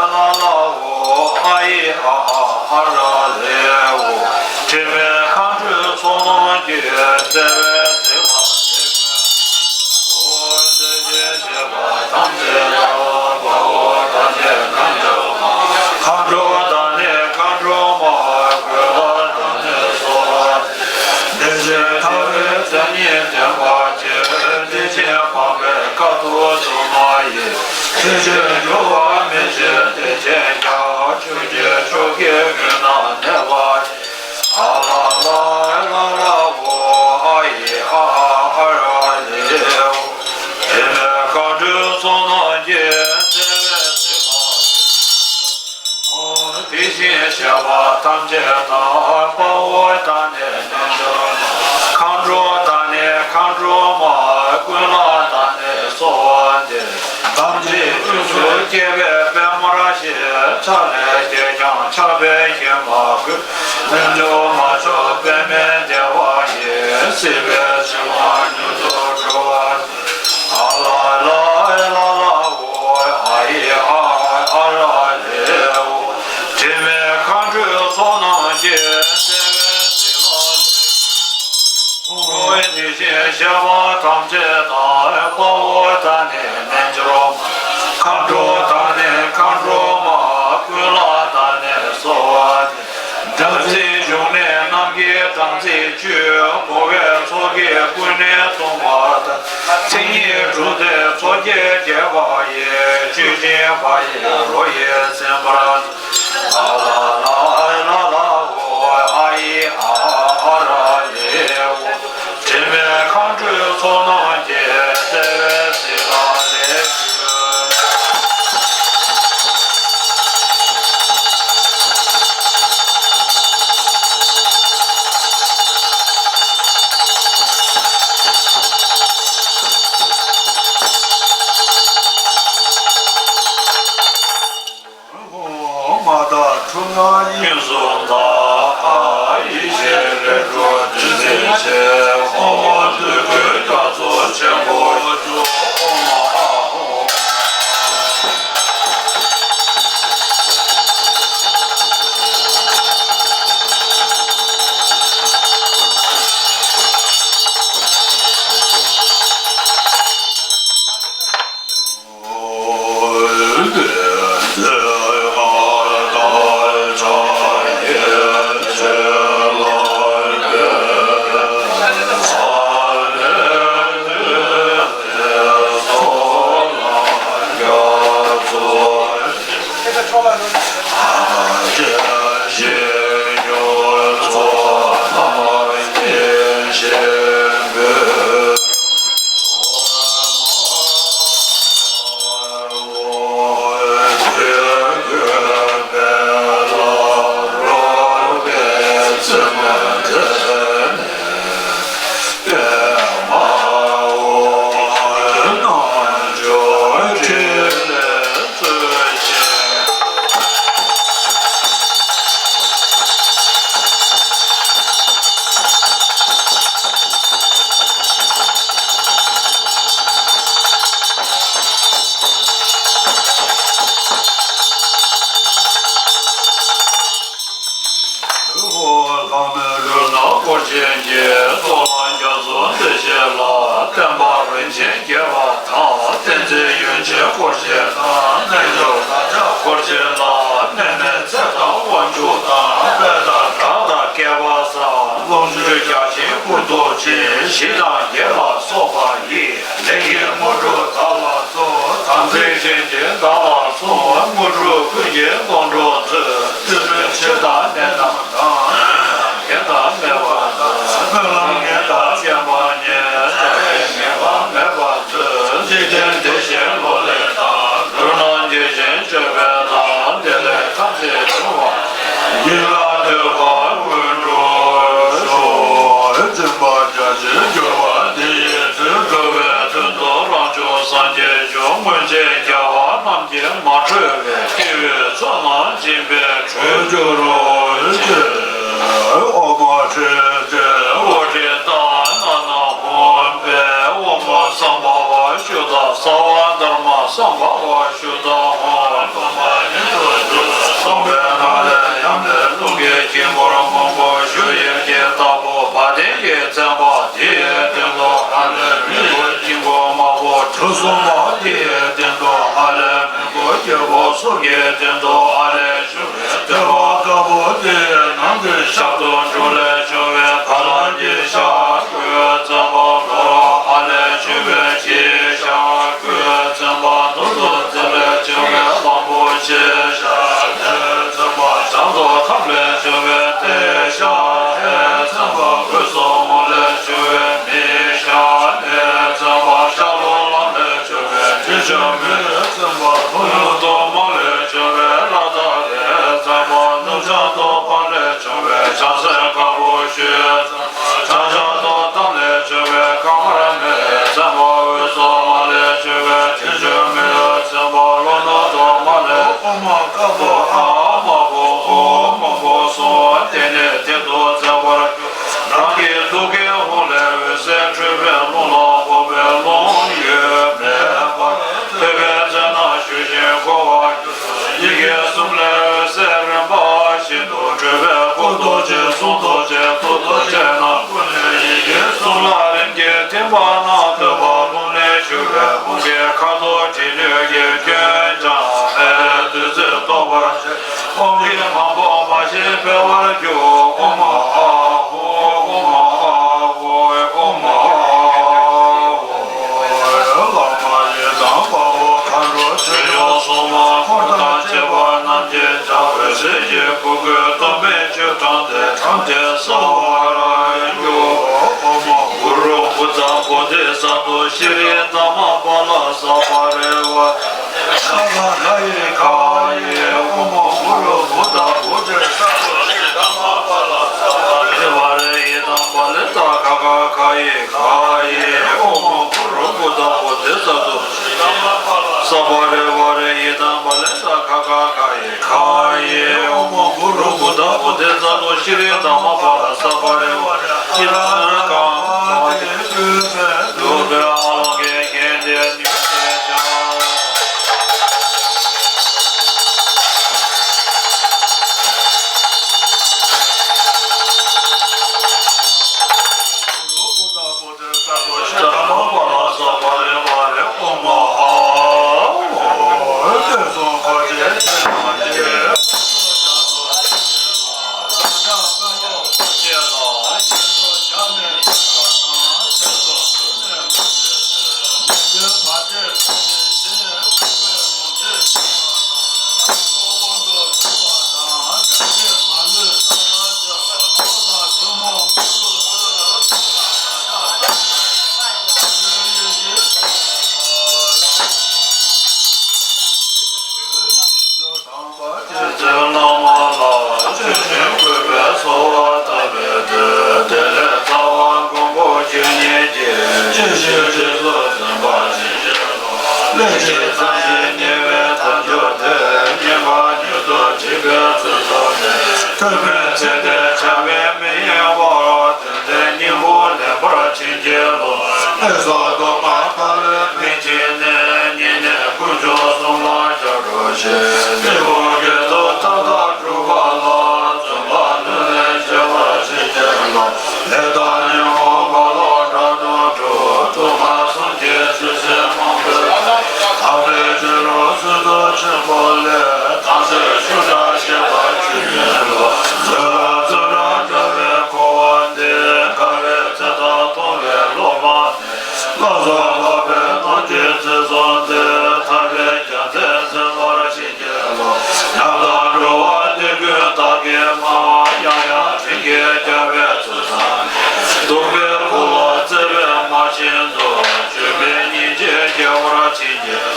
ལ་ལ་ཨོ། ཨ་ཡེ་ཨ་ཨ་ཨ་ར་ལེ་ཨོ། དྲི་མེད་མཁའ་འགྲོའི་ཚོགས་རྣམས་ཀྱིས། བརྩེ་བས་གཟིགས་པ་དེ་ཀུན། ཨོ། དེ་བཞིན་གཤེགས་པ་ཐམས་ཅད་དང་། དཔའ་བོ་དང་ནི་རྣལ་འབྱོར་མ། མཁའ་འགྲོ་དང་ནི་མཁའ་འགྲོ་མ། ཀུན་ལ་དང་ནི་གསོལ་བ། དེ་བཞིན་ཐར་པའི་མཚན་ཉིད་བསྟན་པ་ཆེ། དེ་བཞིན་འཕགས་པའི་ཁ་དོག་དུ་མ་ཡིས། དེ་བཞིན་འགྱུར་བ་མེད་ཕྱིར་དེ་བཞིན་ཀྱང་། ཆོས་ཀྱི་མཆོག་གི་དབུས་ན་གནས་པ། ཨ་ལ་ལ་ཨ་ལ་ལ་ཨོ། ཨ་ཡེ་ཨ་ཨ་ཨ་ར་ལེ་ཨོ། དྲི་མེད་མཁའ་འགྲོའི་ཚོགས་རྣམས་ཀྱིས། བརྩེ་བས་གཟིགས་པ་དེ་ཀུན། དེ་བཞིན་གཤེགས་པ་ཐམས་ཅད་དང་། དཔའ་བོ་དང་ནི་རྣལ་འབྱོར་མ། མཁའ་འགྲོ་དང་ནི་མཁའ་འགྲོ་མ། ཀུན་ལ་དང་ནི་གསོལ་བ་འདེབས། ཐམས་ཅད་དབུས་སུ་སྐྱེས་པའི་པདྨ་ར་ཞེས། ཕྱག་ལས་བགྱིས་ཀྱང་ཕྱག་འཚལ་ཞིང་མ་གུས། རྣལ་འབྱོར་མ་མཆོག་པདྨའི་བདེ་བ་ཡིས། སྲིད་པའི་འཆིང་བ་མྱུར་དུ་སྒྲོལ་བར། ཨ་ལ་ལ་ཨ་ལ་ལ་ཨོ། ཨ་ཡེ་ཨ་ཨ་ར་ལེ་ཨོ། དྲི་མེད་མཁའ་འགྲོའི་ཚོགས་རྣམས་ཀྱིས། བརྩེ་བས་གཟིགས་པ་ལེགས། ཨོ། དེ་བཞིན་གཤེགས་པ་ཐམས་ཅད་དང་། དཔའ་བོ་དང་ནི་རྣལ་འབྱོར་མ། མཁའ་འགྲོ་དང་ནི་མཁའ་འགྲོ་མ། ཀུན་ལ་དང་ནི་གསོལ་བ་འདེབས། སྒྲ་ཚིག་གཞུང་ནི་རྣམ་དགེ་སྦྲང་རྩིའི་བཅུད། འཕོ་བའི་ཚོགས་ཀྱིས་ཀུན་ནས་བཏུམས་པ་ལྟར། མཚན་ཉིད་གྲུབ་སྟེ་ཚོགས་ཀྱི་རྒྱས་པ་ཡིས། ཆོས་སྦྱིན་པ་ཡི་རོ་ཡིས་ཚིམ་པར། ཨ་ལ་ལ་ཨ་ལ་ལ་ཨོ། ཨ་ཡེ་ཨ་ཨ་ར་ལེ་ཨོ། དྲི་མེད་མཁའ་འགྲོའི་ཚོགས་རྣམས་ཀྱིས། བརྩེ་བས་གཟིགས་པ་ལེགས་བྱོན། ང་དང་འཁྲུལ་སྣང་དབྱིངས་སུ་དག། ཡེ་ཤེས་རིགས་དྲུག་བདུད་རྩིའི་ཆས། ཧོ་ཧོ་འདོད་དགུའི་རྒྱ་མཚོ་ཆེན་པོར་རྒྱུག། ཨོཾ་ཨཱཿཧཱུྃ། ཅན་གྱི་གཙུག་ལག་རྒྱ་མཚོ་འདི་ཞིག་ལ། བསྟན་པ་རིན་ཆེན་རྒྱས་པ་དང་། བསྟན་འཛིན་ཡོན་ཆེན་སྐོར་ཞིག་དང་། རྣལ་འབྱོར་བདག་ཅག་སྐོར་ཞིག་ལ། གནས་མལ་ཚེ་དང་དབང་ཕྱུག་དང་། དཔལ་དང་གྲགས་དང་བསྐལ་པ་བཟང་། ལོངས་སྤྱོད་རྒྱ་ཆེན་སྐུ་མདོག་ཅན། ཞི་དང་རྒྱས་ལ་སོགས་པ་ཡི། ལས་ཀྱི་དངོས་གྲུབ་བདག་ལ་སྩོལ། དམ་ཚིག་ཅན་གྱི་བདག་ལ་སྩོལ། དངོས་གྲུབ་ཀུན་གྱི་སློབ་གྲོགས་མཛོད། བཙུན་མོའི་མཆེད་དང་ནད་རྣམས་དང་། རྒྱན་དང་སྨད་པ་དང་། སྨོན་ལམ་ངེས་དང་བརྟན་པ་ཉིད། ཚེ་རབས་ངེས་པ་མེད་པར་མཛོད། འཇིག་རྟེན་བདེ་ཞིང་ལོ་ལེགས་དང་། ལུས་རྣམས་ཡིད་བཞིན་སྤྱོད་པའི་ལམ། བདེ་ལེགས་ཐམས་ཅད་འབྱུང་བ་ཡིད་ལ་འདོད་པ་དངོས་འགྲུབ་ཤོག། སྦྱིན་པ་རྒྱ་ཆེར་འགྱུར་བ་འདི་ཡི་མཐུས། འགྲོ་བའི་དོན་དུ་རང་བྱུང་སངས་རྒྱས་བྱོན། སྔོན་ཆད་རྒྱལ་བ་རྣམས་ཀྱིས་མ་གྲོལ་བའི། སྐྱེ་བོའི་ཚོགས་རྣམས་སྦྱིན་པས་གྲོལ་གྱུར་ཅིག། ཨོཾ་ཨཱཿཧྲཱིཿ་ཨོཾ་ཧྲཱིཿ་ཏཱ་ན་ན་ཧཱུྃ་ཕཊ། ཨོཾ་སམྦྷ་ཝ་ཤུདྡྷ་སརྦ་དྷརྨ་སམྦྷ་ཝ་ཤུདྡྷ་ཧཱུྃ། སྟོང་པ་ཉིད་དུ་གྱུར། སྟོང་པའི་ངང་ལས་ཡམས་ལས་རླུང་གི་དཀྱིལ་འཁོར་མང་པོ་བཞུ་ཡི་གེ་ལྟ་བུ་བ་དན་གྱི་བཙན་པ། དེའི་སྟེང་དུ་ཨ་ལས་རིང་པོ་དཀྱིལ་འཁོར་དམར་པོ་གྲུ་གསུམ་པ། དེའི་སྟེང་དུ་ཨ་ལས་སྔོན་པོ་སྐྱེ་བོ་གསུམ་གྱི་སྟེང་དུ་ཨ་ལས་བཞུ་བའི་ཐོད་པ་དཀར་པོ། དེའི་ནང་གི་ཞབས་ཏོག་འབྲུ་ལས་བྱུང་བའི་ཕ་ལམ་གྱི་ཞྭ་གོས་བཙན་པོ། ལྷོ་རུ་ཨ་ལས་བཞུ་བའི་ཞྭ་གོས་བཙན་པོ། ནུབ་ཏུ་རྩེ་ལས་བྱུང་བའི་གླང་པོ་ཆེའི་ཞྭ་ལས་བཙན་པོ། བྱང་དུ་ཁམས་ལས་བྱུང་བའི་རྟའི་ཞྭ་ལས་བཙན་པོ། དབུས་སུ་འོག་ལས་བྱུང་བའི་མིའི་ཞྭ་ལས་བཙན་པོ། ཤར་ལྷོ་ལམ་ལས་བྱུང་བའི་དྲི་ཆབ་མིའི་བཙན་པོ། ལྷོ་ནུབ་ཏུ་མར་ལས་བྱུང་བའི་ལ་དྭགས་ལས་བཙན་པོ། ནུབ་བྱང་དུ་བར་ལས་བྱུང་བའི་བྱང་སེམས་དཀར་པོ་ཞུའི་བཙན་པོ། བྱང་ཤར་དུ་ཏམ་ལས་བྱུང་བའི་ཀ་མར་མིའི་བཙན་པོ། དབུས་སུ་མར་ལས་བྱུང་བའི་དྲི་ཆབ་མིའི་བཙན་པོ། ལྷོ་ནུབ་ཏུ་མར་ལས་ཨོཾ་དཀར་པོ་ཨཱཿདམར་པོ་ཨོཾ་དམར་པོ་གསུམ། དེ་ནས་གཏིང་དུ་བརྩེགས་པར་གྱུར། རང་གི་ཐུགས་ཀའི་ཧཱུྃ་ལས་འོད་ཟེར་འཕྲོས་པས། རླུང་ལ་དབང་བའི་རླུང་གཡོས་མེད་པར་ཐོད་པའི་རྩེ་ན་བཞུགས་ཤིང་འཁོར་བར་གྱུར། ཡི་གེ་གསུམ་ལས་འོད་ཟེར་རིམ་པ་བཞིན་དུ་འཕྲོས་པས། སྐུ་རྡོ་རྗེ། གསུང་རྡོ་རྗེ། ཐུགས་རྡོ་རྗེ་རྣམས་ཀུན་ནས་ཡི་གེ་གསུམ་ལ་རིམ་གྱིས་ཐིམ་པ་ན། ཐོད་པ་རླུང་ནད་ཞུགས་པའི་ཕུང་པོའི་ཁ་དོག་དྲི་ནད་ཀྱི་སྐྱོན་སྦྱངས་པས་བདུད་རྩི་ཐོབ་པར་བྱེད། ཕུང་པོའི་མང་པོ་མ་ཞིག་འཕེལ་བར་འགྱུར། ཨོཾ་ཨཱཿཧཱུྃ། ཨོཾ་ཨཱཿཧཱུྃ། ཨོཾ་ཨཱཿཧཱུྃ། བླ་མ་ཡི་དམ་དཔའ་བོ་མཁའ་འགྲོ་ཆོས་སྐྱོང་སྲུང་མ་འཁོར་དང་བཅས་པ་རྣམས་ཀྱིས་ཀྱང་འོད་ཟེར་གྱི་སྤུ་གུའི་སྟོབས་མའི་བཅུད་དྲངས་ཏེ་དྲངས་ཏེ་གསལ་བར་འགྱུར། ཨོཾ་གུ་རུ་བུདྡྷ་བོ་དྷི་ས་ཏྭ་ཤྲཱི་དྷརྨ་པཱ་ལ་ས་པ་རི་ཝཱ་ར་ས་ག་ག་ཡི་ག་ཡི། ཨོཾ་གུ་རུ་བུདྡྷ་བོ་དྷི་ས་ཏྭ་ཤྲཱི་དྷརྨ་པཱ་ལ་ས་པ་རི་ཝཱ་ར་ཧི་དམ་པཱ་ལི་ཏ་ག་ག་ག་ཡི་ག་ཡི། ཨོཾ་གུ་རུ་བུདྡྷ་བོ་དྷི་ས་ཏྭ་ཤྲཱི་དྷརྨ་པཱ་ལ་ས་པ་རི་ཝཱ་ར་ཧི་དམ་པཱ་ལི་ཏ་ག་ག་ག་ཡི་ག་ཡི། ཨོཾ་གུ་རུ་བུདྡྷ་བོ་དྷི་ས་ཏྭ་ཤྲཱི་དྷརྨ་པཱ་ལ་ས་པ་རི་ཝཱ་ར་ཧི་དམ་པཱ་ལི་ཏ་ག་ག་ག་ཡི། འདུས་པའི་ཨ་ལོ་ཀེ་རྒྱན་ཏེ་ནུས་ཏེ་ཤ། བླ་མ་ལ་ཆོས་བཞིན་གུས་པས་གསོལ་བ་བཏབ་པའི་མཐུས། དེ་ལས་རྩ་བ་མགོན་པོ་ཁྱོད་ཉིད་ཀྱིས། ཇི་ཞིག་རྗེས་སུ་འཛིན་པ་ཇི་བཞིན་ལ། སླད་ཕྱིན་བསམ་ཡས་ཉེ་བའི་དལ་འབྱོར་དེ། སྙིང་ག་མྱུར་དུ་འགྲིབ་པའི་ཚུལ་བསམས་ནས། ཐོགས་མེད་ཚེ་འདིར་བྱ་བའི་མི་གཡེང་བར། དོན་ལྡན་སྙིང་པོ་ལེགས་པར་བྱིན་གྱིས་རློབས། ལྷ་སོགས་སྡུག་བསྔལ་མཐའ་ལས་མི་འཆིང་ནས། སྙིང་ནས་དཀོན་མཆོག་གསུམ་ལ་སྐྱབས་འགྲོ་ཞིང་། འབྲས་བུ་དགེ་ཚོགས་མཐའ་དག་འགྲུབ་པ་ལ། བརྩོན་འགྲུས་ལས་བྱེད་པར་བྱིན་གྱིས་རློབས། ལས་ ཚོགས་འཕགས་པའི་རྣམ་འཕྲུལ་ཚུལ་བཟུང་སྟེ། ཐར་པའི་རྒྱལ་མཚན་འཛིན་པར་བྱིན་གྱིས་རློབས། ཉམས་དང་འགྲོ་བ་འདོད་ཀུན་བདག་གིས་སྨྲ། ཡང་ཡང་དྲིན་གྱིས་བསྐྱངས་པའི་ཚུལ་བཟང་ནི། གདུག་པའི་འཁོར་ལོ་བརྩེ་བའི་དམག་བཞིན་དུ། འཇོམས་པའི་སྙིང་རྗེས་རྒྱལ་བར་བྱིན་གྱིས།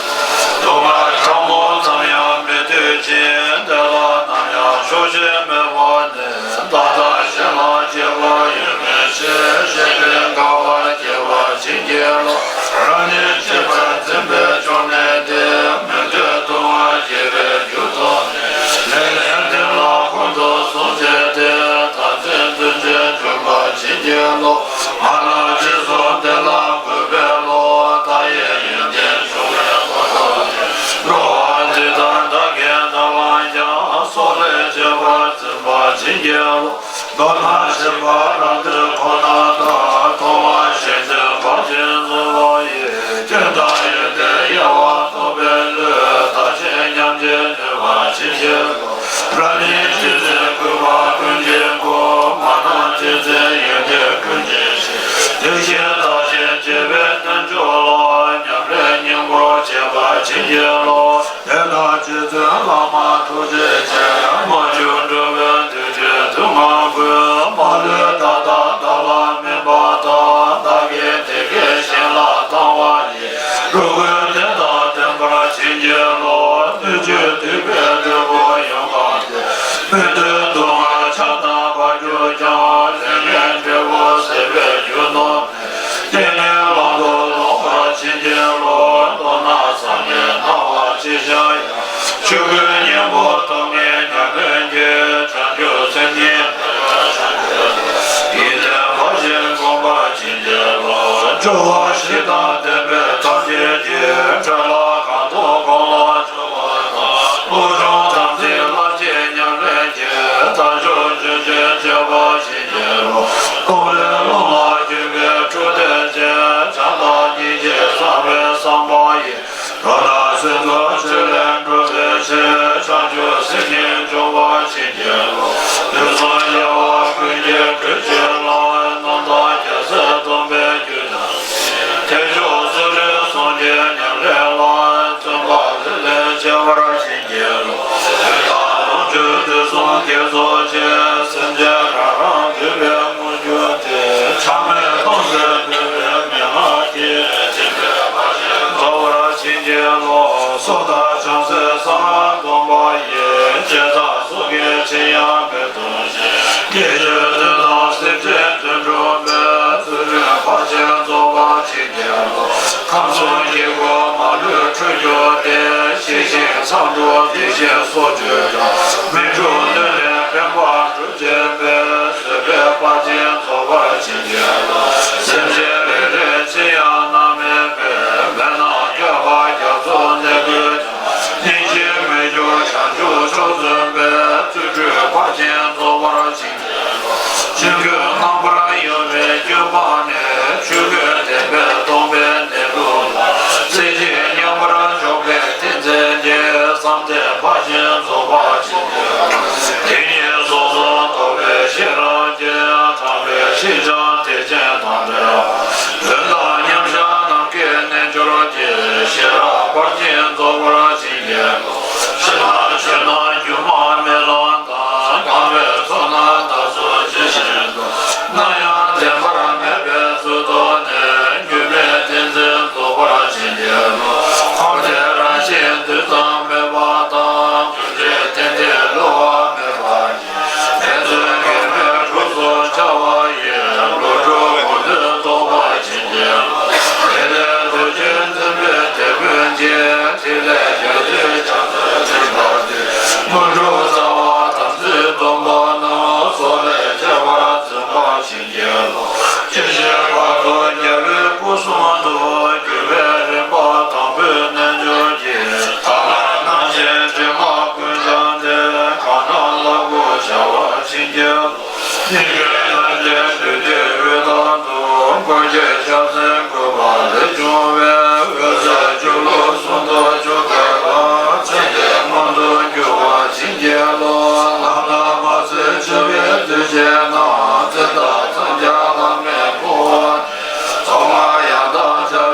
སྡུག་བསྔལ་ཕྲ་མོ་ཙམ་ཡང་མི་འདོད་ཅིང་། བདེ་བླག་ནམ་ཡང་ཆོག་ཤེས་མེད་པ་ནི། བདག་དང་གཞན་ལ་བརྗེ་བ་ཡོད་མིན་ཞེས། གཞན་ཕན་དགའ་བར་སྐྱེ་བར་བྱིན་གྱིས་རློབས། རང་ཉིད་གཅེས་པར་འཛིན་པའི་སྐྱོན་གནས་ཏེ། མི་འདོད་སྡུག་བསྔལ་བརྗེད་པའི་རྒྱུར་མཐོང་ནས། ལེགས་ལྡན་འདི་ལ་ཀུན་ཏུ་བཟུང་བྱས་ཏེ། བདག་འཛིན་རྫུན་ཆེན་འཇོམས་པར་བྱིན་གྱིས་རློབས། མ་ལུས་རྗེས་སུ་བདེ་བླག་འགོད་པའི་བློ། མཐའ་ཡས་ཡོན་ཏན་འབྱུང་བའི་གོ་འཕང་ནས། འགྲོ་བ་འདི་དག་བདག་གིས་བདག་བླངས་ཀྱང་། སྲོག་ལས་གཅེས་པར་འཛིན་པར་བྱིན་གྱིས་རློབས། མདོར་ན་གཅེས་པ་རང་གྲོལ་ཁོ་ན་དང་། མཐོང་བ་གཞན་དོན་བར་ཆད་བཟོ་བ་ཡི། སྐྱོན་དང་ཡོན་ཏན་དབྱེ་བ་རྟོགས་པའི་བློས། བདག་གཞན་མཉམ་བརྗེ་ནུས་པར་བྱིན་གྱིས་རློབས། རང་ཉིད་རྗེ་བཙུན་གུས་པ་ཀུན་གྱི་སྐུ། མ་ནམ་རྗེ་བཙུན་ཡོན་ཏན་ཀུན་གྱི་གཞི། དེ་བཞིན་བདག་གཞན་བརྗེ་བའི་རྣལ་འབྱོར་ལ། ཉམས་ལེན་སྙིང་པོར་བྱེད་པར་བྱིན་གྱིས་རློབས། དེ་ལྟར་རྗེ་བཙུན་བླ་མ་ཐུགས་རྗེ་ཅན། མ་གྱུར་འགྲོ་བའི་དུས་དེར་སྡུག་བསྔལ་ཀུན། མ་ལུས་བདག་དང་བདག་ལ་སྨིན་པ་དང་། བདག་གི་བདེ་སྐྱིད་གཞན་ལ་བཏང་བ་ཡི། འགྲོ་ཀུན་བདེ་དང་ལྡན་པར་བྱིན་གྱིས་རློབས། སྣོད་བཅུད་འདུས་པའི་འབྲས་བུ་ཡོངས་གང་སྟེ། མི་འདོད་སྡུག་བསྔལ་ཆགས་སྡང་བར་གྱུར་ཀྱང་། ལས་ངན་འབྲས་བུ་ཟད་པའི་རྒྱུར་མཐོང་ནས། རྐྱེན་ངན་ལམ་དུ་ལོག་པར་བྱིན་གྱིས་རློབས། མདོར་ན་བཟང་ངན་སྣང་བ་ཅི་ཤར་ཡང་། ཆོས་ཀུན་གཉེན་པོ་སྟོབས་ལྡན་ཉམས་ལེན་གྱིས། བྱང་ཆུབ་སེམས་ཉིད་ཡིད་བརྟན་འབའ་ཞིག་བསྒོམ་པར་བྱིན་གྱིས་རློབས། སྐྱོ་བ་བཞི་དང་ལྡན་པའི་ཐམས་ཅད་ཀྱིས། འཕྲལ་ལ་གང་ཐུབ་གོང་ལ་འཇུག་པ་དང་། སློབ་སྦྱོང་དམ་ཚིག་ལམ་གྱི་ཉམས་ལེན་གྱིས། དལ་འབྱོར་ཆོས་ཅན་སྤྱད་པར་བྱིན་གྱིས་རློབས། རྟོགས་ལྡན་ཀློང་ལ་འགྱུར་བའི་འཕྲོད་བསྟེན་ཅན། བྱམས་དང་སྙིང་རྗེ་བསམ་པའི་བསམ་པ་ཡིས། འགྲོ་དང་སེམས་ཙམ་ཆོས་ལས་འགྲོལ་བའི་ཕྱིར། བྱང་ཆུབ་སེམས་ཉིད་འབྱོངས་པར་བྱིན་གྱིས་རློབས། དུས་གསུམ་རྒྱལ་བ་ཀུན་གྱི་གདུལ་བྱ་ལ། རྣམ་དག་རྒྱལ་སྲས་སྟོན་པའི་རྒྱུད་དང་། ཐེག་མཆོག་སུ་འདྲེན་གསུང་གི་ཉམས་ལེན་ལ། བརྩོན་པ་ལྷུར་ལེན་བྱེད་པར་བྱིན་གྱིས་རློབས། ལུས་དང་ལོངས་སྤྱོད་དུས་གསུམ་དགེ་ཚོགས་ཀྱིས། སེམས་ཅན་རང་རང་འདུལ་བའི་དངོས་རྒྱུ་སྟེ། ཆགས་མེད་སྟོང་གསལ་འདུལ་བའི་མན་ངག་གིས། རྫོགས་པར་བྱིན་གྱིས་རློབས། སོ་ཐར་བྱང་སེམས་གསང་སྔགས་སྒོམ་པ་ཡིས། བྱས་དང་ཚོགས་ཀྱི་ཕྱིར་ཡང་མི་ལྟུང་ཞིང་། དགེ་སྦྱོར་དོན་དམ་སེམས་ཅན་དོན་སྒྲུབ་པའི། ཚུལ་ཁྲིམས་ཕར་ཕྱིན་རྫོགས་པར་བྱིན་གྱིས་རློབས། ཁམས་གསུམ་སྐྱེ་དགུའི་མ་ལུས་འཁྲུད་གྱུར་ཏེ། ཤེས་བཞིན་མཚམས་སུ་བདེ་ཞིང་སྲོག་གཅོད་ཀྱང་། མི་འཁྲུགས་གནོད་ལན་ཕན་པར་སྒྲུབ་བྱེད་པའི། བཟོད་པའི་དཔལ་ཆེན་རྫོགས་པར་བྱིན་གྱིས་རློབས། སེམས་ཅན་རེ་རེའི་ཕྱིར་ཡང་ནམ་མེད་པའི། མི་སྣང་བསྐལ་པ་རྒྱ་མཚོ་ནས་བསྐོལ་ཀྱང་། སྙིང་རྗེར་མི་འགྱུར་བྱང་ཆུབ་མཆོག་བརྩོན་པའི། བརྩོན་འགྲུས་དཔལ་ཆེན་རྫོགས་པར་བྱིན་གྱིས་རློབས། ཆོས་ཀུན་རྣམ་པར་གཡེང་བའི་སྐྱོན་སྤངས་ནས། ཆོས་ཀུན་བདེན་པས་སྟོང་པའི་གནས་ལུགས་ལ། རྩེ་གཅིག་མཉམ་པར་འཇོག་པའི་ཏིང་འཛིན་གྱིས། བསམ་གཏན་དཔལ་ཆེན་རྫོགས་པར་བྱིན་གྱིས་རློབས། དེ་ཉིད་སོ་སོར་རྟོག་པའི་ཤེས་རབ་ཀྱིས། དྲངས་པའི་ཤེས་བྱ་བདེ་ཆེན་དང་འབྲེལ་བ། དོན་དམ་མཉམ་གཞག་ནམ་མཁའི་རྣལ་འབྱོར་གྱིས། ཤེས་རབ་དཔལ་ཆེན་རྫོགས་པར་བྱིན་གྱིས་རློབས། ཕྱི་ནང་ཕྱི་ནང་སྒྱུ་མ་རྨི་ལམ་དང་། གང་བའི་ཚོར་སྣང་བདག་སོགས་ཇི་བཞིན་དུ། སྣང་ཡང་བདེན་པར་མེད་པའི་ཚུལ་རྟོགས་ནས། སྒྱུ་མའི་ཏིང་འཛིན་རྫོགས་པར་བྱིན་གྱིས་རློབས། འཁོར་འདས་རང་བཞིན་རྡུལ་ཙམ་མེད་པ་དང་། རྒྱུ་འབྲས་རྟེན་འབྲེལ་བསླུ་བ་མེད་པ་ཉིད། ཕན་ཚུན་འགལ་མེད་གྲོགས་སུ་འཆར་བ་ཡི། བློ་གྲོས་གོ་དོན་རྟོགས་པར་བྱིན་གྱིས་རློབས། དེ་ལས་རྡོ་རྗེ་འཛིན་པའི་དེད་དཔོན་གྱིས། ཐིག་ལེ་རྒྱ་མཚོའི་ཆར་ཚོན་འཛིན་པ་སྟེ། དངོས་གྲུབ་རྩ་བ་དམ་ཚིག་སྡོམ་པ་རྣམས། སྲོག་ལས་གཅེས་པར་འཛིན་པར་བྱིན་གྱིས་རློབས། ཇི་ཞིག་བར་དུ་རྒྱལ་བའི་སྐུ་གསུང་དུ། གྱུར་པའི་རིམ་པ་དང་པོའི་རྣལ་འབྱོར་གྱིས། ཐ་མལ་རྣམ་ཤེས་དྲི་མ་ཀུན་སྦྱངས་ཏེ། གང་སྣང་ལ་སྐུ་བྱ་བར་བྱིན་གྱིས་རློབས། སྙིང་གའི་རྣམ་ཤེས་འདུས་ཏེ་དབུས་དང་དུ། མགོན་གྱི་ཕྱག་མཚན་བཀོད་པ་ལས་བྱུང་བའི། འོད་ཟེར་སྤྱི་བོ་གསུམ་དུ་བྱུང་བའི་ལྷ། མཚན་དེ་མངོན་དུ་གྱུར་པར་བྱིན་གྱིས་རློབས། ལམ་དང་མ་བསྲེས་འཆི་བའི་དུས་བྱས་ན། བཙན་དང་མཚོན་ཆ་ལམ་མེ་ཕོག་པ་ནས། ཐོག་མར་ཡང་དག་བྱ་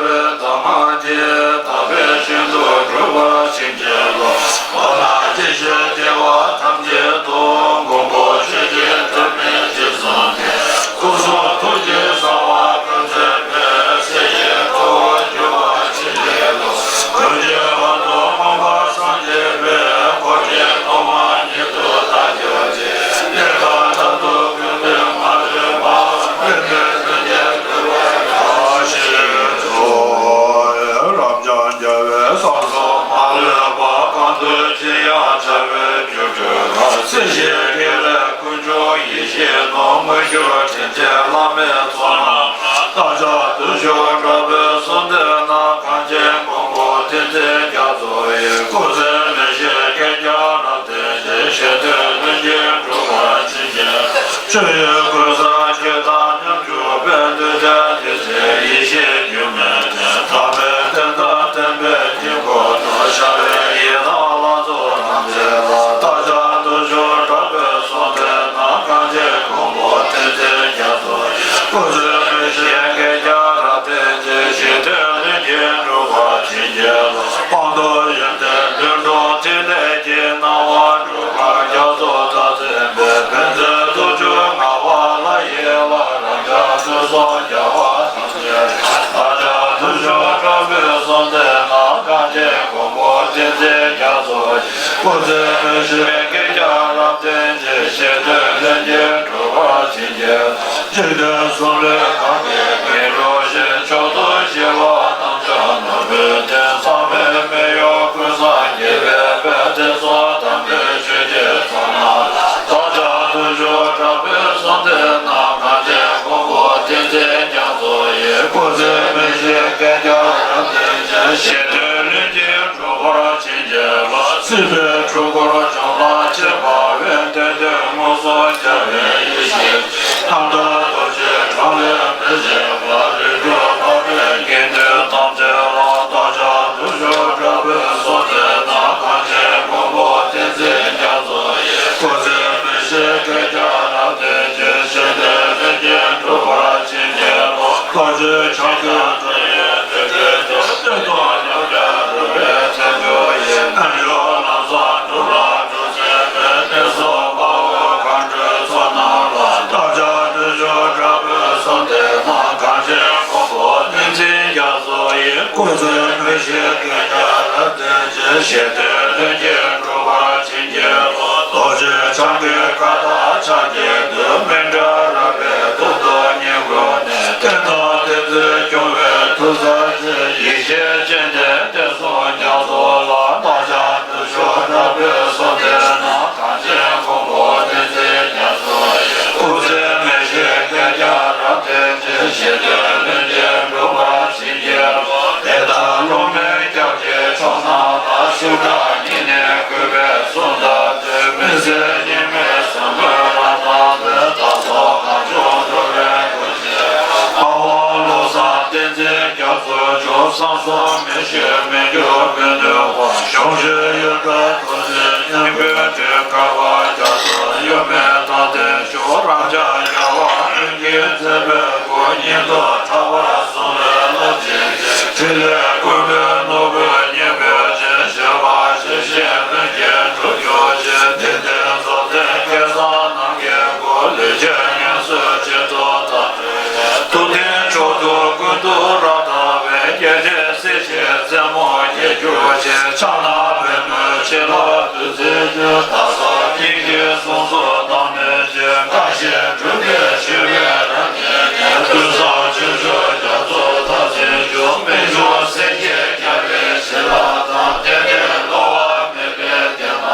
རྒྱ་མཚོ་ཡི། སྐུ་ཚེ་མི་ཤིགས་བསྐལ་བརྒྱར་རབ་བརྟན་ཅིང་། ཞི་དུལ་ལྷུན་གྱིས་གྲུབ་པར་བྱིན་གྱིས་རློབས། སྤྱི་བོའི་ཀུན་བཟང་ཁྱེད་དང་མཉམ་བཞུགས་པའི། འདུན་ལྡན་བདེ་ཆེན་ཡེ་ཤེས་སྒྱུ་མའི་གནས། དམ་པའི་རྟེན་དང་བསྟན་པའི་དཀྱིལ་འཁོར་དུ། ཤར་བའི་ཡི་དམ་ལྷ་ཚོགས་ཐམས་ཅད་ལ། བདག་ཅག་བདུད་ཕྱོགས་དྲག་པོས་གསོལ་འདེབས་ན། གངས་ཅན་མགོན་པོ་བསྟན་འཛིན་རྒྱ་མཚོ་ཡི། སྐུ་ཚེ་མི་ཤིགས་བསྐལ་བརྒྱར་རབ་བརྟན་ཅིང་། ཞི་དུལ་ལྷུན་གྱིས་གྲུབ་པར་བྱིན་གྱིས་རློབས། སྤངས་རྟོགས་ཡོན་ཏན་ལྷུན་གྲུབ་ཐིག་ལེ་གི། སྣང་བ་འགྲུབ་པར་རྒྱ་མཚོ་རྩལ་མཛད་པའི། ཕན་མཛད་དུས་གཅིག་ངག་དབང་ལྷ་ཡི་བླ། རབ་འབྱམས་ཕུན་སུམ་རྒྱལ་བ་ཐམས་ཅད། བདག་ཅག་བདུད་ཕྱོགས་དྲག་པོས་གསོལ་འདེབས་ན། གངས་ཅན་མགོན་པོ་བསྟན་འཛིན་རྒྱ་མཚོ་ཡི། སྐུ་ཚེ་མི་ཤིགས་བསྐལ་བརྒྱར་རབ་བརྟན་ཅིང་། ཞི་དུལ་ལྷུན་གྱིས་གྲུབ་པར་བྱིན་གྱིས། འཇིག་རྟེན་གསུམ་ལུས་གང་གི་དཀྱིལ་འཁོར་བཞིན། མཆོག་ཏུ་གཤེགས་པ་རྣམས་ཀྱང་ནོར་བུའི་གདན། བསམ་པའི་མེ་ཡོར་ཀུན་བཟང་རྒྱས་པའི་དཔལ། དེ་ཚོགས་དམ་པའི་ཆོས་ཀྱི་ཚོགས་རྣམས་ལ། བདག་ཅག་བདུད་ཕྱོགས་དྲག་པོས་གསོལ་འདེབས་ན། གངས་ཅན་མགོན་པོ་བསྟན་འཛིན་རྒྱ་མཚོ་ཡི། སྐུ་ཚེ་མི་ཤིགས་བསྐལ་བརྒྱར་རབ་བརྟན་ཅིང་། ཞི་དུལ་ལྷུན་གྱིས་གྲུབ་པར་བྱིན་གྱིས་རློབས། སྲིད་པའི་འཁྲུལ་འཁོར་བྱང་ལ་ཁྱབ་པ། དབེན་ཏེ་སྟོན་མོ་སོགས་རྒྱལ་བའི་ཡེ་ཤེས། རྣམ་དག་རྡོ་རྗེ་འཕྲིན་ལས་མི་ཤེས་པ། རིགས་དྲུག་འཕགས་པའི་དགེ་འདུན་ཐམས་ཅད་ལ། བདག་ཅག་བདུད་ཕྱོགས་དྲག་པོས་གསོལ་འདེབས་ན། གངས་ཅན་མགོན་པོ་བསྟན་འཛིན་རྒྱ་མཚོ་ཡི། སྐུ་ཚེ་མི་ཤིགས་བསྐལ་བརྒྱར་རབ་བརྟན་ཅིང་། ཞི་དུལ་ལྷུན་གྱིས་གྲུབ་པར་བྱིན་གྱིས་རློབས། རྡོ་རྗེ་འཆང་ཀུན་ཏུ་ཡོད་པའི་དུས་སུ། བསྟན་དང་ཡོན་ཏན་གྲུབ་པའི་མཚན་མཆོག་ཡིན། རྣལ་འབྱོར་ལམ་བཟང་སྒྲུབ་ལ་སྒྲུབ་བྱེད་པའི། གནས་སུ་དཔའ་བོ་མཁའ་འགྲོའི་ཚོགས་རྣམས་ལ། བདག་ཅག་བདུད་ཕྱོགས་དྲག་པོས་གསོལ་འདེབས་ན། གངས་ཅན་མགོན་པོ་བསྟན་འཛིན་རྒྱ་མཚོ་ཡི། སྐུ་ཚེ་མི་ཤིགས་བསྐལ་བརྒྱར་རབ་བརྟན་ཅིང་། ཞི་དུལ་ལྷུན་གྱིས་གྲུབ་པར་བྱིན་གྱིས་རློབས། རྡོ་རྗེ་འཆང་གི་བཀའ་དང་ཕྱག་རྒྱའི་མཐུས། མཎྜལ་རབ་སྦས་ཐུགས་རྡོ་གཉིས་བསྐུལ་ནས། རྟེན་དང་བསྟན་འཛིན་སྐྱོང་བའི་མཐུ་རྩལ་ཅན། ཡེ་ཤེས་སྤྱན་ལྡན་བསྟན་སྲུང་རྒྱ་མཚོ་ལ། བདག་ཅག་བདུད་ཕྱོགས་དྲག་པོས་གསོལ་འདེབས་ན། གངས་ཅན་མགོན་པོ་བསྟན་འཛིན་རྒྱ་མཚོ་ཡི། སྐུ་ཚེ་མི་ཤིགས་བསྐལ་བརྒྱར་རབ་བརྟན་ཅིང་། ཞི་དུལ་ལྷུན་གྱིས་གྲུབ་པར་བྱིན་གྱིས་རློབས། དེ་ལྟར་སློབ་མའི་སྐྱབས་ཀྱི་མཆོག་རྣམས་ལ། ཤུགས་དྲག་ཉིད་ནས་གུས་པས་གསོལ་བ་འདེབས། མི་ཟད་ཉི་མའི་བཟང་པོའི་རབ་དང་པོའི། བདག་སོགས་གང་བྱུང་འགྲོ་བའི་སྐུ་མཆེད། དཔའ་བོ་བློ་བཟང་བསྟན་འཛིན་རྒྱ་མཚོ་མཆོག། བསམ་གསུམ་མི་ཤེས་མི་འགྱུར་པའི་ནུས་པ། གཞོམ་བཞིན་ཡོན་ཏན་རྡོ་རྗེ་སྙིང་པོའི་དྲིལ། བསྐལ་པ་རྒྱ་མཚོ་གཡོ་མེད་མཐའ་རྟེན་མཆོག། རབ་འབྱམས་རྒྱལ་བ་ཀུན་གྱི་མཛད་པའི་སྐུ། ཉིད་དུ་གྲགས་པར་གསུངས་པའི་རླབས་ཆེན་གྱི། ཕྲིན་ལས་ཀུན་པའི་ནོར་བུ་སྙིང་པོའི་སྤྱན། བཞད་པ་ཇི་བཞིན་ལྷུན་གྱིས་གྲུབ་གྱུར་ཅིག། དེ་ལྟའི་རྫོགས་ལྡན་སྐལ་བཟང་རྣམས་ཀྱི་སྐུ། ལུས་ཅན་ངལ་གསོའི་ཆེད་དུ་བདག་སྤྲུལ་པའི། ཐུབ་བསྟན་མཆོག་ཏུ་ཀུན་ཏུ་རབ་དར་བའི། རྒྱལ་ཆེན་སྲས་ཀྱི་རྩེ་མོ་རྒྱས་གྱུར་ཅིག། ཕྱག་ན་པདྨོའི་བྱིན་རླབས་བདུད་རྩིའི་རྒྱུན། བདག་སོགས་སྙིང་རྗེའི་གཟུངས་སུ་བདག་མོས་བྱོན། བཀའ་བཞིན་སྒྲུབ་པའི་ཞི་བའི་རབ་བརྟན་གྱི། ཀུན་བཟང་སྤྱོད་མཆོག་རྒྱ་མཚོ་མཐར་ཕྱིན་མཆོག། རྨད་བྱུང་སེང་གེ་རྒྱལ་བའི་བྱིན་རླབས་དང་། གཏན་གཏན་གློ་བ་མེད་པའི་བདེན་པ།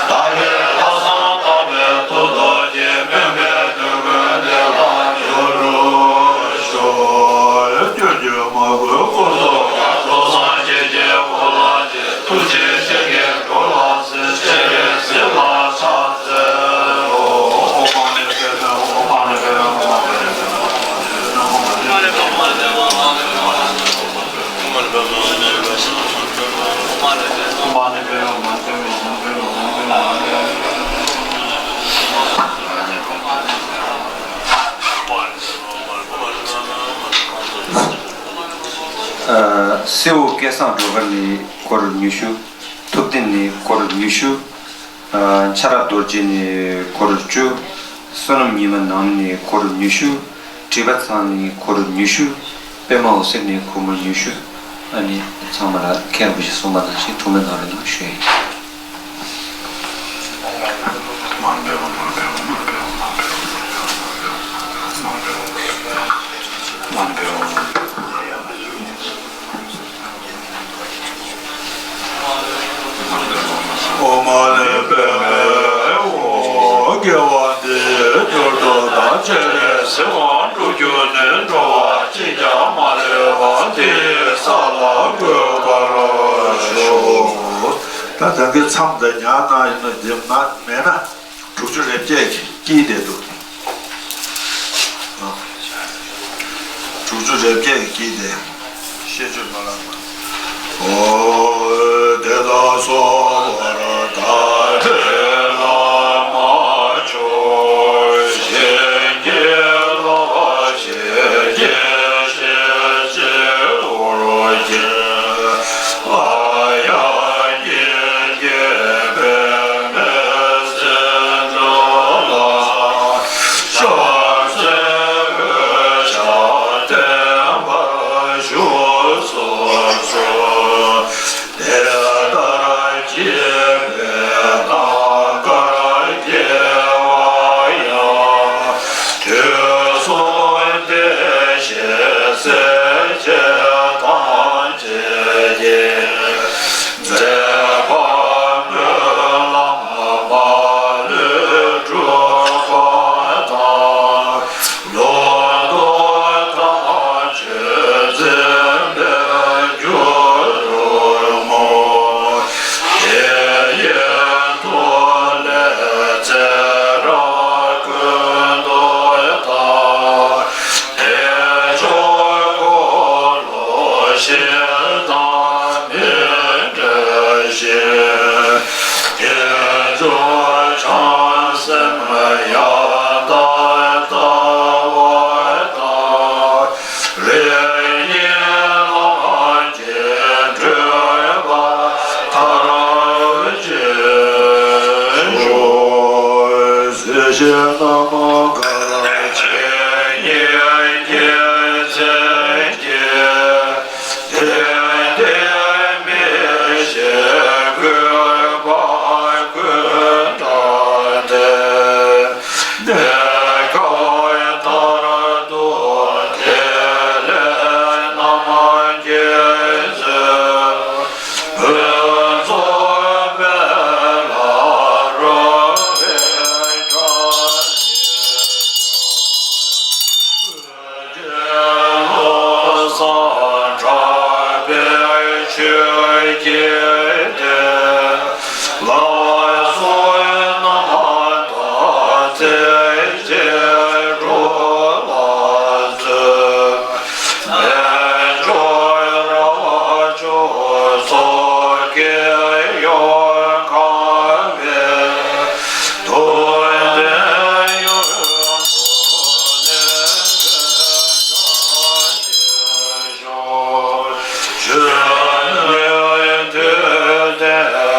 བདག་གི་ལྷག་བསམ་དག་པའི་མཐུ་སྟོབས་ཀྱིས། སྨོན་པའི་འདོད་དགུ་བདེ་ལ་འགྲུབ་པར་ཤོག། སྐྱོན་བརྗོད་མ་དགོས་སྐུ་གཟུགས་ལ། བློ་བཟང་ཁྱེད་ཀྱི་དབུ་ལ་བྱིན། ཐུགས་རྗེ་ཆེ་གེ་འགྲོ་ལ་གཟིགས། ཆེ་བའི་གཟིགས་ལ་ཕྱག་འཚལ་ལོ། ཨ། སེའུ་སྐལ་བཟང་སྒྲོལ་དཀར་ནས་སྐོར་ཉི་ཤུ། ཐུབ་བསྟན་ནས་སྐོར་ཉི་ཤུ། ཨ། ཆ་ར་རྡོ་རྗེ་ནས་སྐོར་བཅུ། བསོད་ནམས་ཉི་མ་ནང་ནས་སྐོར་ཉི་ཤུ། བྲིས་པ་ཚང་ནས་སྐོར་ཉི་ཤུ། པད་མ་འོད་ཟེར་ནས་སྐོར་མོ་ཉི་ཤུ། ཨ་ནི་ཚང་མ་ལ་མཁན་རིན་པོ་ཆེ་གསུངས་པ་ནང་བཞིན་ཐུགས་སྨོན་གནང་རོགས་གནང་ཞུ་ཡ་ཡིན། ཨོཾ་མ་ཎི་པདྨེ་ཧཱུྃ། དགེ་བ་འདིས་མྱུར་དུ་བདག། སྤྱན་རས་གཟིགས་དབང་སྒྲུབ་གྱུར་ནས། འགྲོ་བ་གཅིག་ཀྱང་མ་ལུས་པ། འདི་ཡི་ས་ལ་འགོད་པར། ད་ད་གིན་མཚམས་དེ་ཉར་གནང་ཡིན་ན། འདི་མ་མེད་ན་དྲུག་ཅུ་རེ་བརྒྱད་ཀྱི་དཀྱིལ་དེ་འདུག་དྲུག་ཅུ་རེ་བརྒྱད་ཀྱི་དཀྱིལ་དེ་ཤེས་བརྗོད་མ་ལགས་པ། ཨོ། དེ་ལ་སོགས་པར་བདག་གི་བླ་མ་མཆོག་གཞན་གྱི་བླ་མ་ཞེས་བགྱི་ཞེས་བྱའི་འོ་བརྒྱལ། ཨ་ཡ་གཉིས་ཀྱི་པདྨའི་ཚལ་དུ་ལ། ཕྱག་འཚལ་ལོ། ཕྱག་བརྟན་པར་བཞུགས་སུ་གསོལ། དེ་ལྟར་བགྱིས་པའི་རྣམ་དཀར་དགེ་བ་ཡང་། དུས་གསུམ་བདེ་གཤེགས་སྲས་བཅས་ཐམས་ཅད་ཀྱི། མཛད་པ་སྨོན་ལམ་མ་ལུས་འགྲུབ་པ་དང་། ལོ་ཏོག་ཐམས་ཅད་འཛིན་པའི་རྒྱུར་བསྔོ། དེ་ཡི་མཐུ་ལས་ཚེ་རབས་ཀུན་ཏུ་བདག་དལ་འབྱོར་འཁོར་ལོ་བཞི་དང་མི་འབྲལ་ཞིང་། དལ་འབྱོར་བྱང་སེམས་ཡང་དག་ལྟ་བ་དང་། རིམ་གཉིས་ལམ་གྱིས་བགྲོད་པ་མཐར་ཕྱིན་ཤོག་སྲིད་ཞིའི་རྣམ་དཀར་ཇི་སྙེད་ཀྱི་མཚན་གྱིས། དེང་འདིར་མི་ཤིགས་གུས་པ་ཀུན་བསྐྱངས་ཏེ། གནས་སྐབས་མཐར་ཐུག་དེ་ལས་རྣམ་མཁྱེན་མཛོད། ཕུན་ཚོགས་སྤེལ་ལ་རོལ་པའི་བཀྲ་ཤིས་ཤོག་བློ་བཟང་གྲགས་པའི་ཆོས་ཀྱི་སྡེ། ལ་སོགས་རྣམ་དག་རྩེ་གཅིག་འགྲོ་ལ་སྩོལ། རྣལ་འབྱོར་ར་བ་ཅོ་སོགས་ཀྱིས་ཡོངས་གང་བའི། དུས་མཐའི་ཡུན་དུ་ནི་བརྟན་གྱུར་ཅིག་ཤོག་གཞོན་ནུའི་དུས་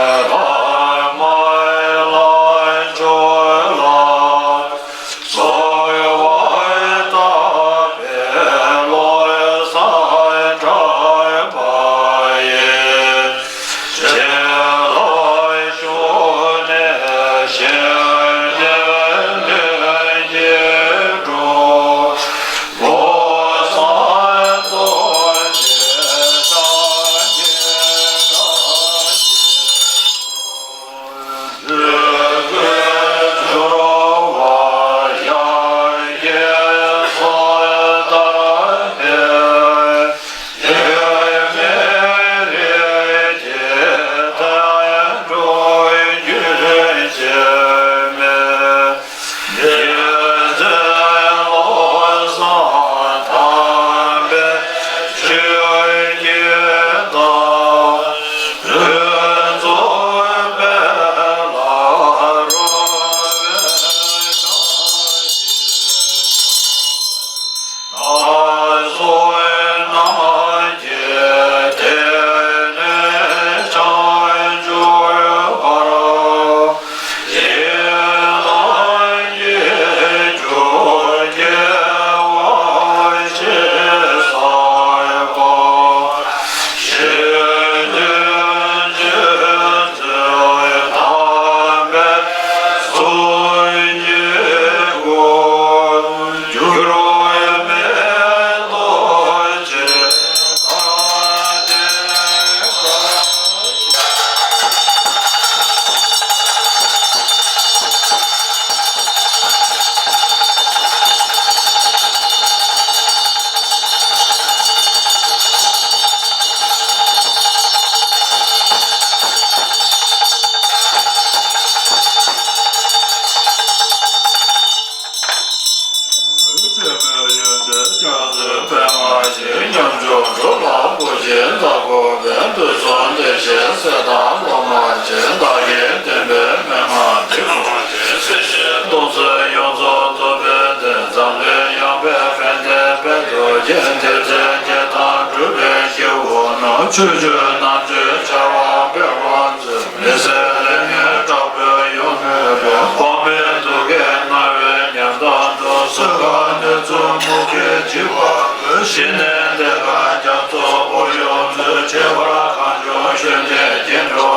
ཆོས་སྤྱོད་རྣམ་དཔྱོད་འཆར་བ་འཕེལ་བར་མཛོད། མི་ཟད་ལས་ངན་དྲག་པོས་ཡོང་མུས་པའི། འོ་མའི་དུག་གིས་མནར་བའི་ཉམ་ཐག་འགྲོ། གསོད་ཁ་ནད་མཚོན་མུ་གེས་འཇིགས་པ་ཀུན། ཞི་གནས་བདེ་དཀར་རྒྱ་མཚོ་དབུ་གཡོ་མཛོད། ཁྱད་པར་གངས་ལྗོངས་ཆོས་ལྡན་སྐྱེ་འགྲོ།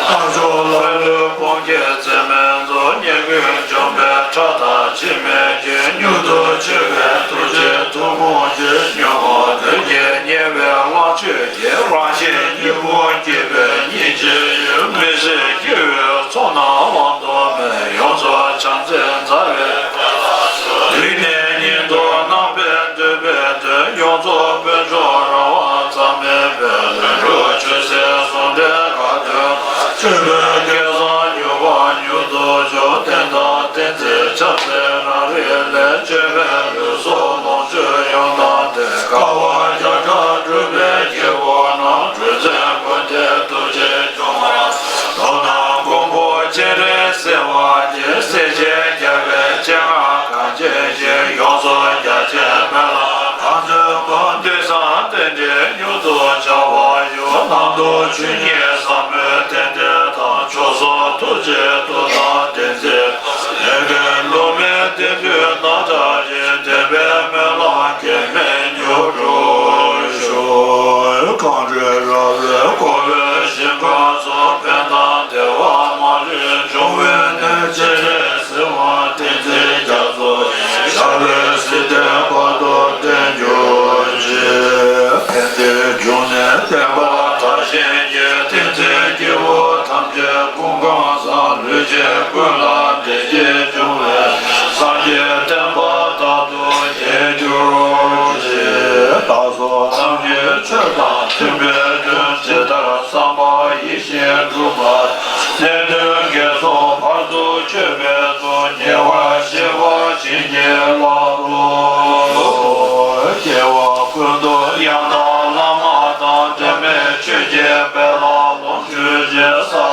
རྣལ་འབྱོར་ལྷ་ཀླུ་དཔུང་གིས་རྩིས་མེད་མཛོད། ཉེས་ཀུན་འཇོམས་པའི་ཁྲག་དང་འཆི་མེད་ཀྱི། མྱུར་དུ་མཆོད་པའི་ཐུགས་རྗེའི་མཐུ་དཔུང་གིས། ཉོན་མོངས་གདོན་བགེགས་ཉེ་བའི་དབང་ཕྱུག་གི། རང་གཤེད་སྙིང་པོ་བགྱིས་པའི་སྙིང་རྗེའི་ཡུལ། མི་ཟད་སྐྱེ་བོའི་ཚོགས་རྣམས་དབང་དུ་མེད། ཡོངས་རྫོགས་བྱམས་བརྩེས་མཛའ་བའི་དུས་ནས་ཉིད་དུ་ནམ་འཕེལ་འདོད་པའི་དོན། ཡོངས་རྫོགས་དཔལ་འབྱོར་རང་དབང་ཙམ་མིན་པའི། ལས་འགྲོ་ཆོས་སྲིད་ཟུང་འབྲེལ་དགའ་སྟོན། ཆོས་པའི་སྐལ་བཟང་མྱུར་བ་མྱུར་དུ་འབྱོར། བསྟན་དང་བསྟན་འཛིན་ཆབ་སྲིད་རང་རིགས་ལས། བཅོས་མའི་ལུས་སྲོག་ལོངས་སྤྱོད་ཡོངས་བཏང་སྟེ། དཀའ་བ་བརྒྱ་ཕྲག་སྒྲུབ་པའི་དཀྱིལ་འཁོར་རྣམས། གྲུ་འཛིན་ཀུན་ལྡན་ཐུགས་རྗེས་སྐྱོང་བར་མཛོད། དོ་ནང་མགོན་པོ་སྤྱན་རས་གཟིགས་དབང་གིས། སྲས་བཅས་རྒྱལ་བའི་སྤྱན་སྔར་གང་མཇལ་ཞིང་། ཡོངས་སུ་རྒྱ་ཆེའི་སྨོན་ལམ་གང་འདོད་ཀུན། དུས་བཟང་རྟེན་འབྲེལ་མྱུར་དུ་འཆར་བར་ཤོག། ནང་དུ་ཆོས་ཉིད་ཟབ་མོའི་རྟེན་འབྲེལ་དང་། མཆོག་གསུམ་ཐུགས་རྗེའི་མཐུ་དང་བདེན་ཚིག་ལས་འགལ་ལུགས་མེད་བདེན་མཐུན་རྣམ་དག་ཅིང་། བདེན་པའི་སྨོན་ལམ་གེགས་མེད་མྱུར་འགྲུབ་ཤོག། གངས་རི་ར་བས་བསྐོར་བའི་ཞིང་ཁམས་སུ། ཕན་དང་བདེ་བ་མ་ལུས་འབྱུང་བའི་གནས། སྤྱན་རས་གཟིགས་དབང་བསྟན་འཛིན་རྒྱ་མཚོ་ཡི། ཞབས་པད་སྲིད་མཐའི་བར་དུ་བརྟན་གྱུར་ཅིག། ཕན་བདེའི་འབྱུང་གནས་བསྟན་པ་དར་ཞིང་རྒྱས། བསྟན་འཛིན་སྐྱེས་བུ་ཐམས་ཅད་སྐུ་ཁམས་བཟང་། ལུས་ཅན་ཀུན་ལ་བདེ་སྐྱིད་འབྱུང་བའི། སངས་རྒྱས་བསྟན་པ་དར་དུ་རྒྱས་གྱུར་ཅིག། བདག་སོགས་ཐམས་ཅད་ཆོས་དང་མཐུན་པའི་དོན། ཇི་ལྟར་བསམ་པ་ཡིད་བཞིན་འགྲུབ་པ། གནད་དོན་འགལ་སོགས་བར་དུ་གཅོད་པའི་ཚུལ། ཉེ་བར་ཞི་བ་བྱིན་གྱིས་བརླབ་ཏུ་གསོལ། སྐྱེ་བ་ཀུན་ཏུ་ཡང་དག་བླ་མ་དང་། འབྲལ་མེད་ཆོས་ཀྱི་དཔལ་ལ་ལོངས་སྤྱོད་ཅིང་།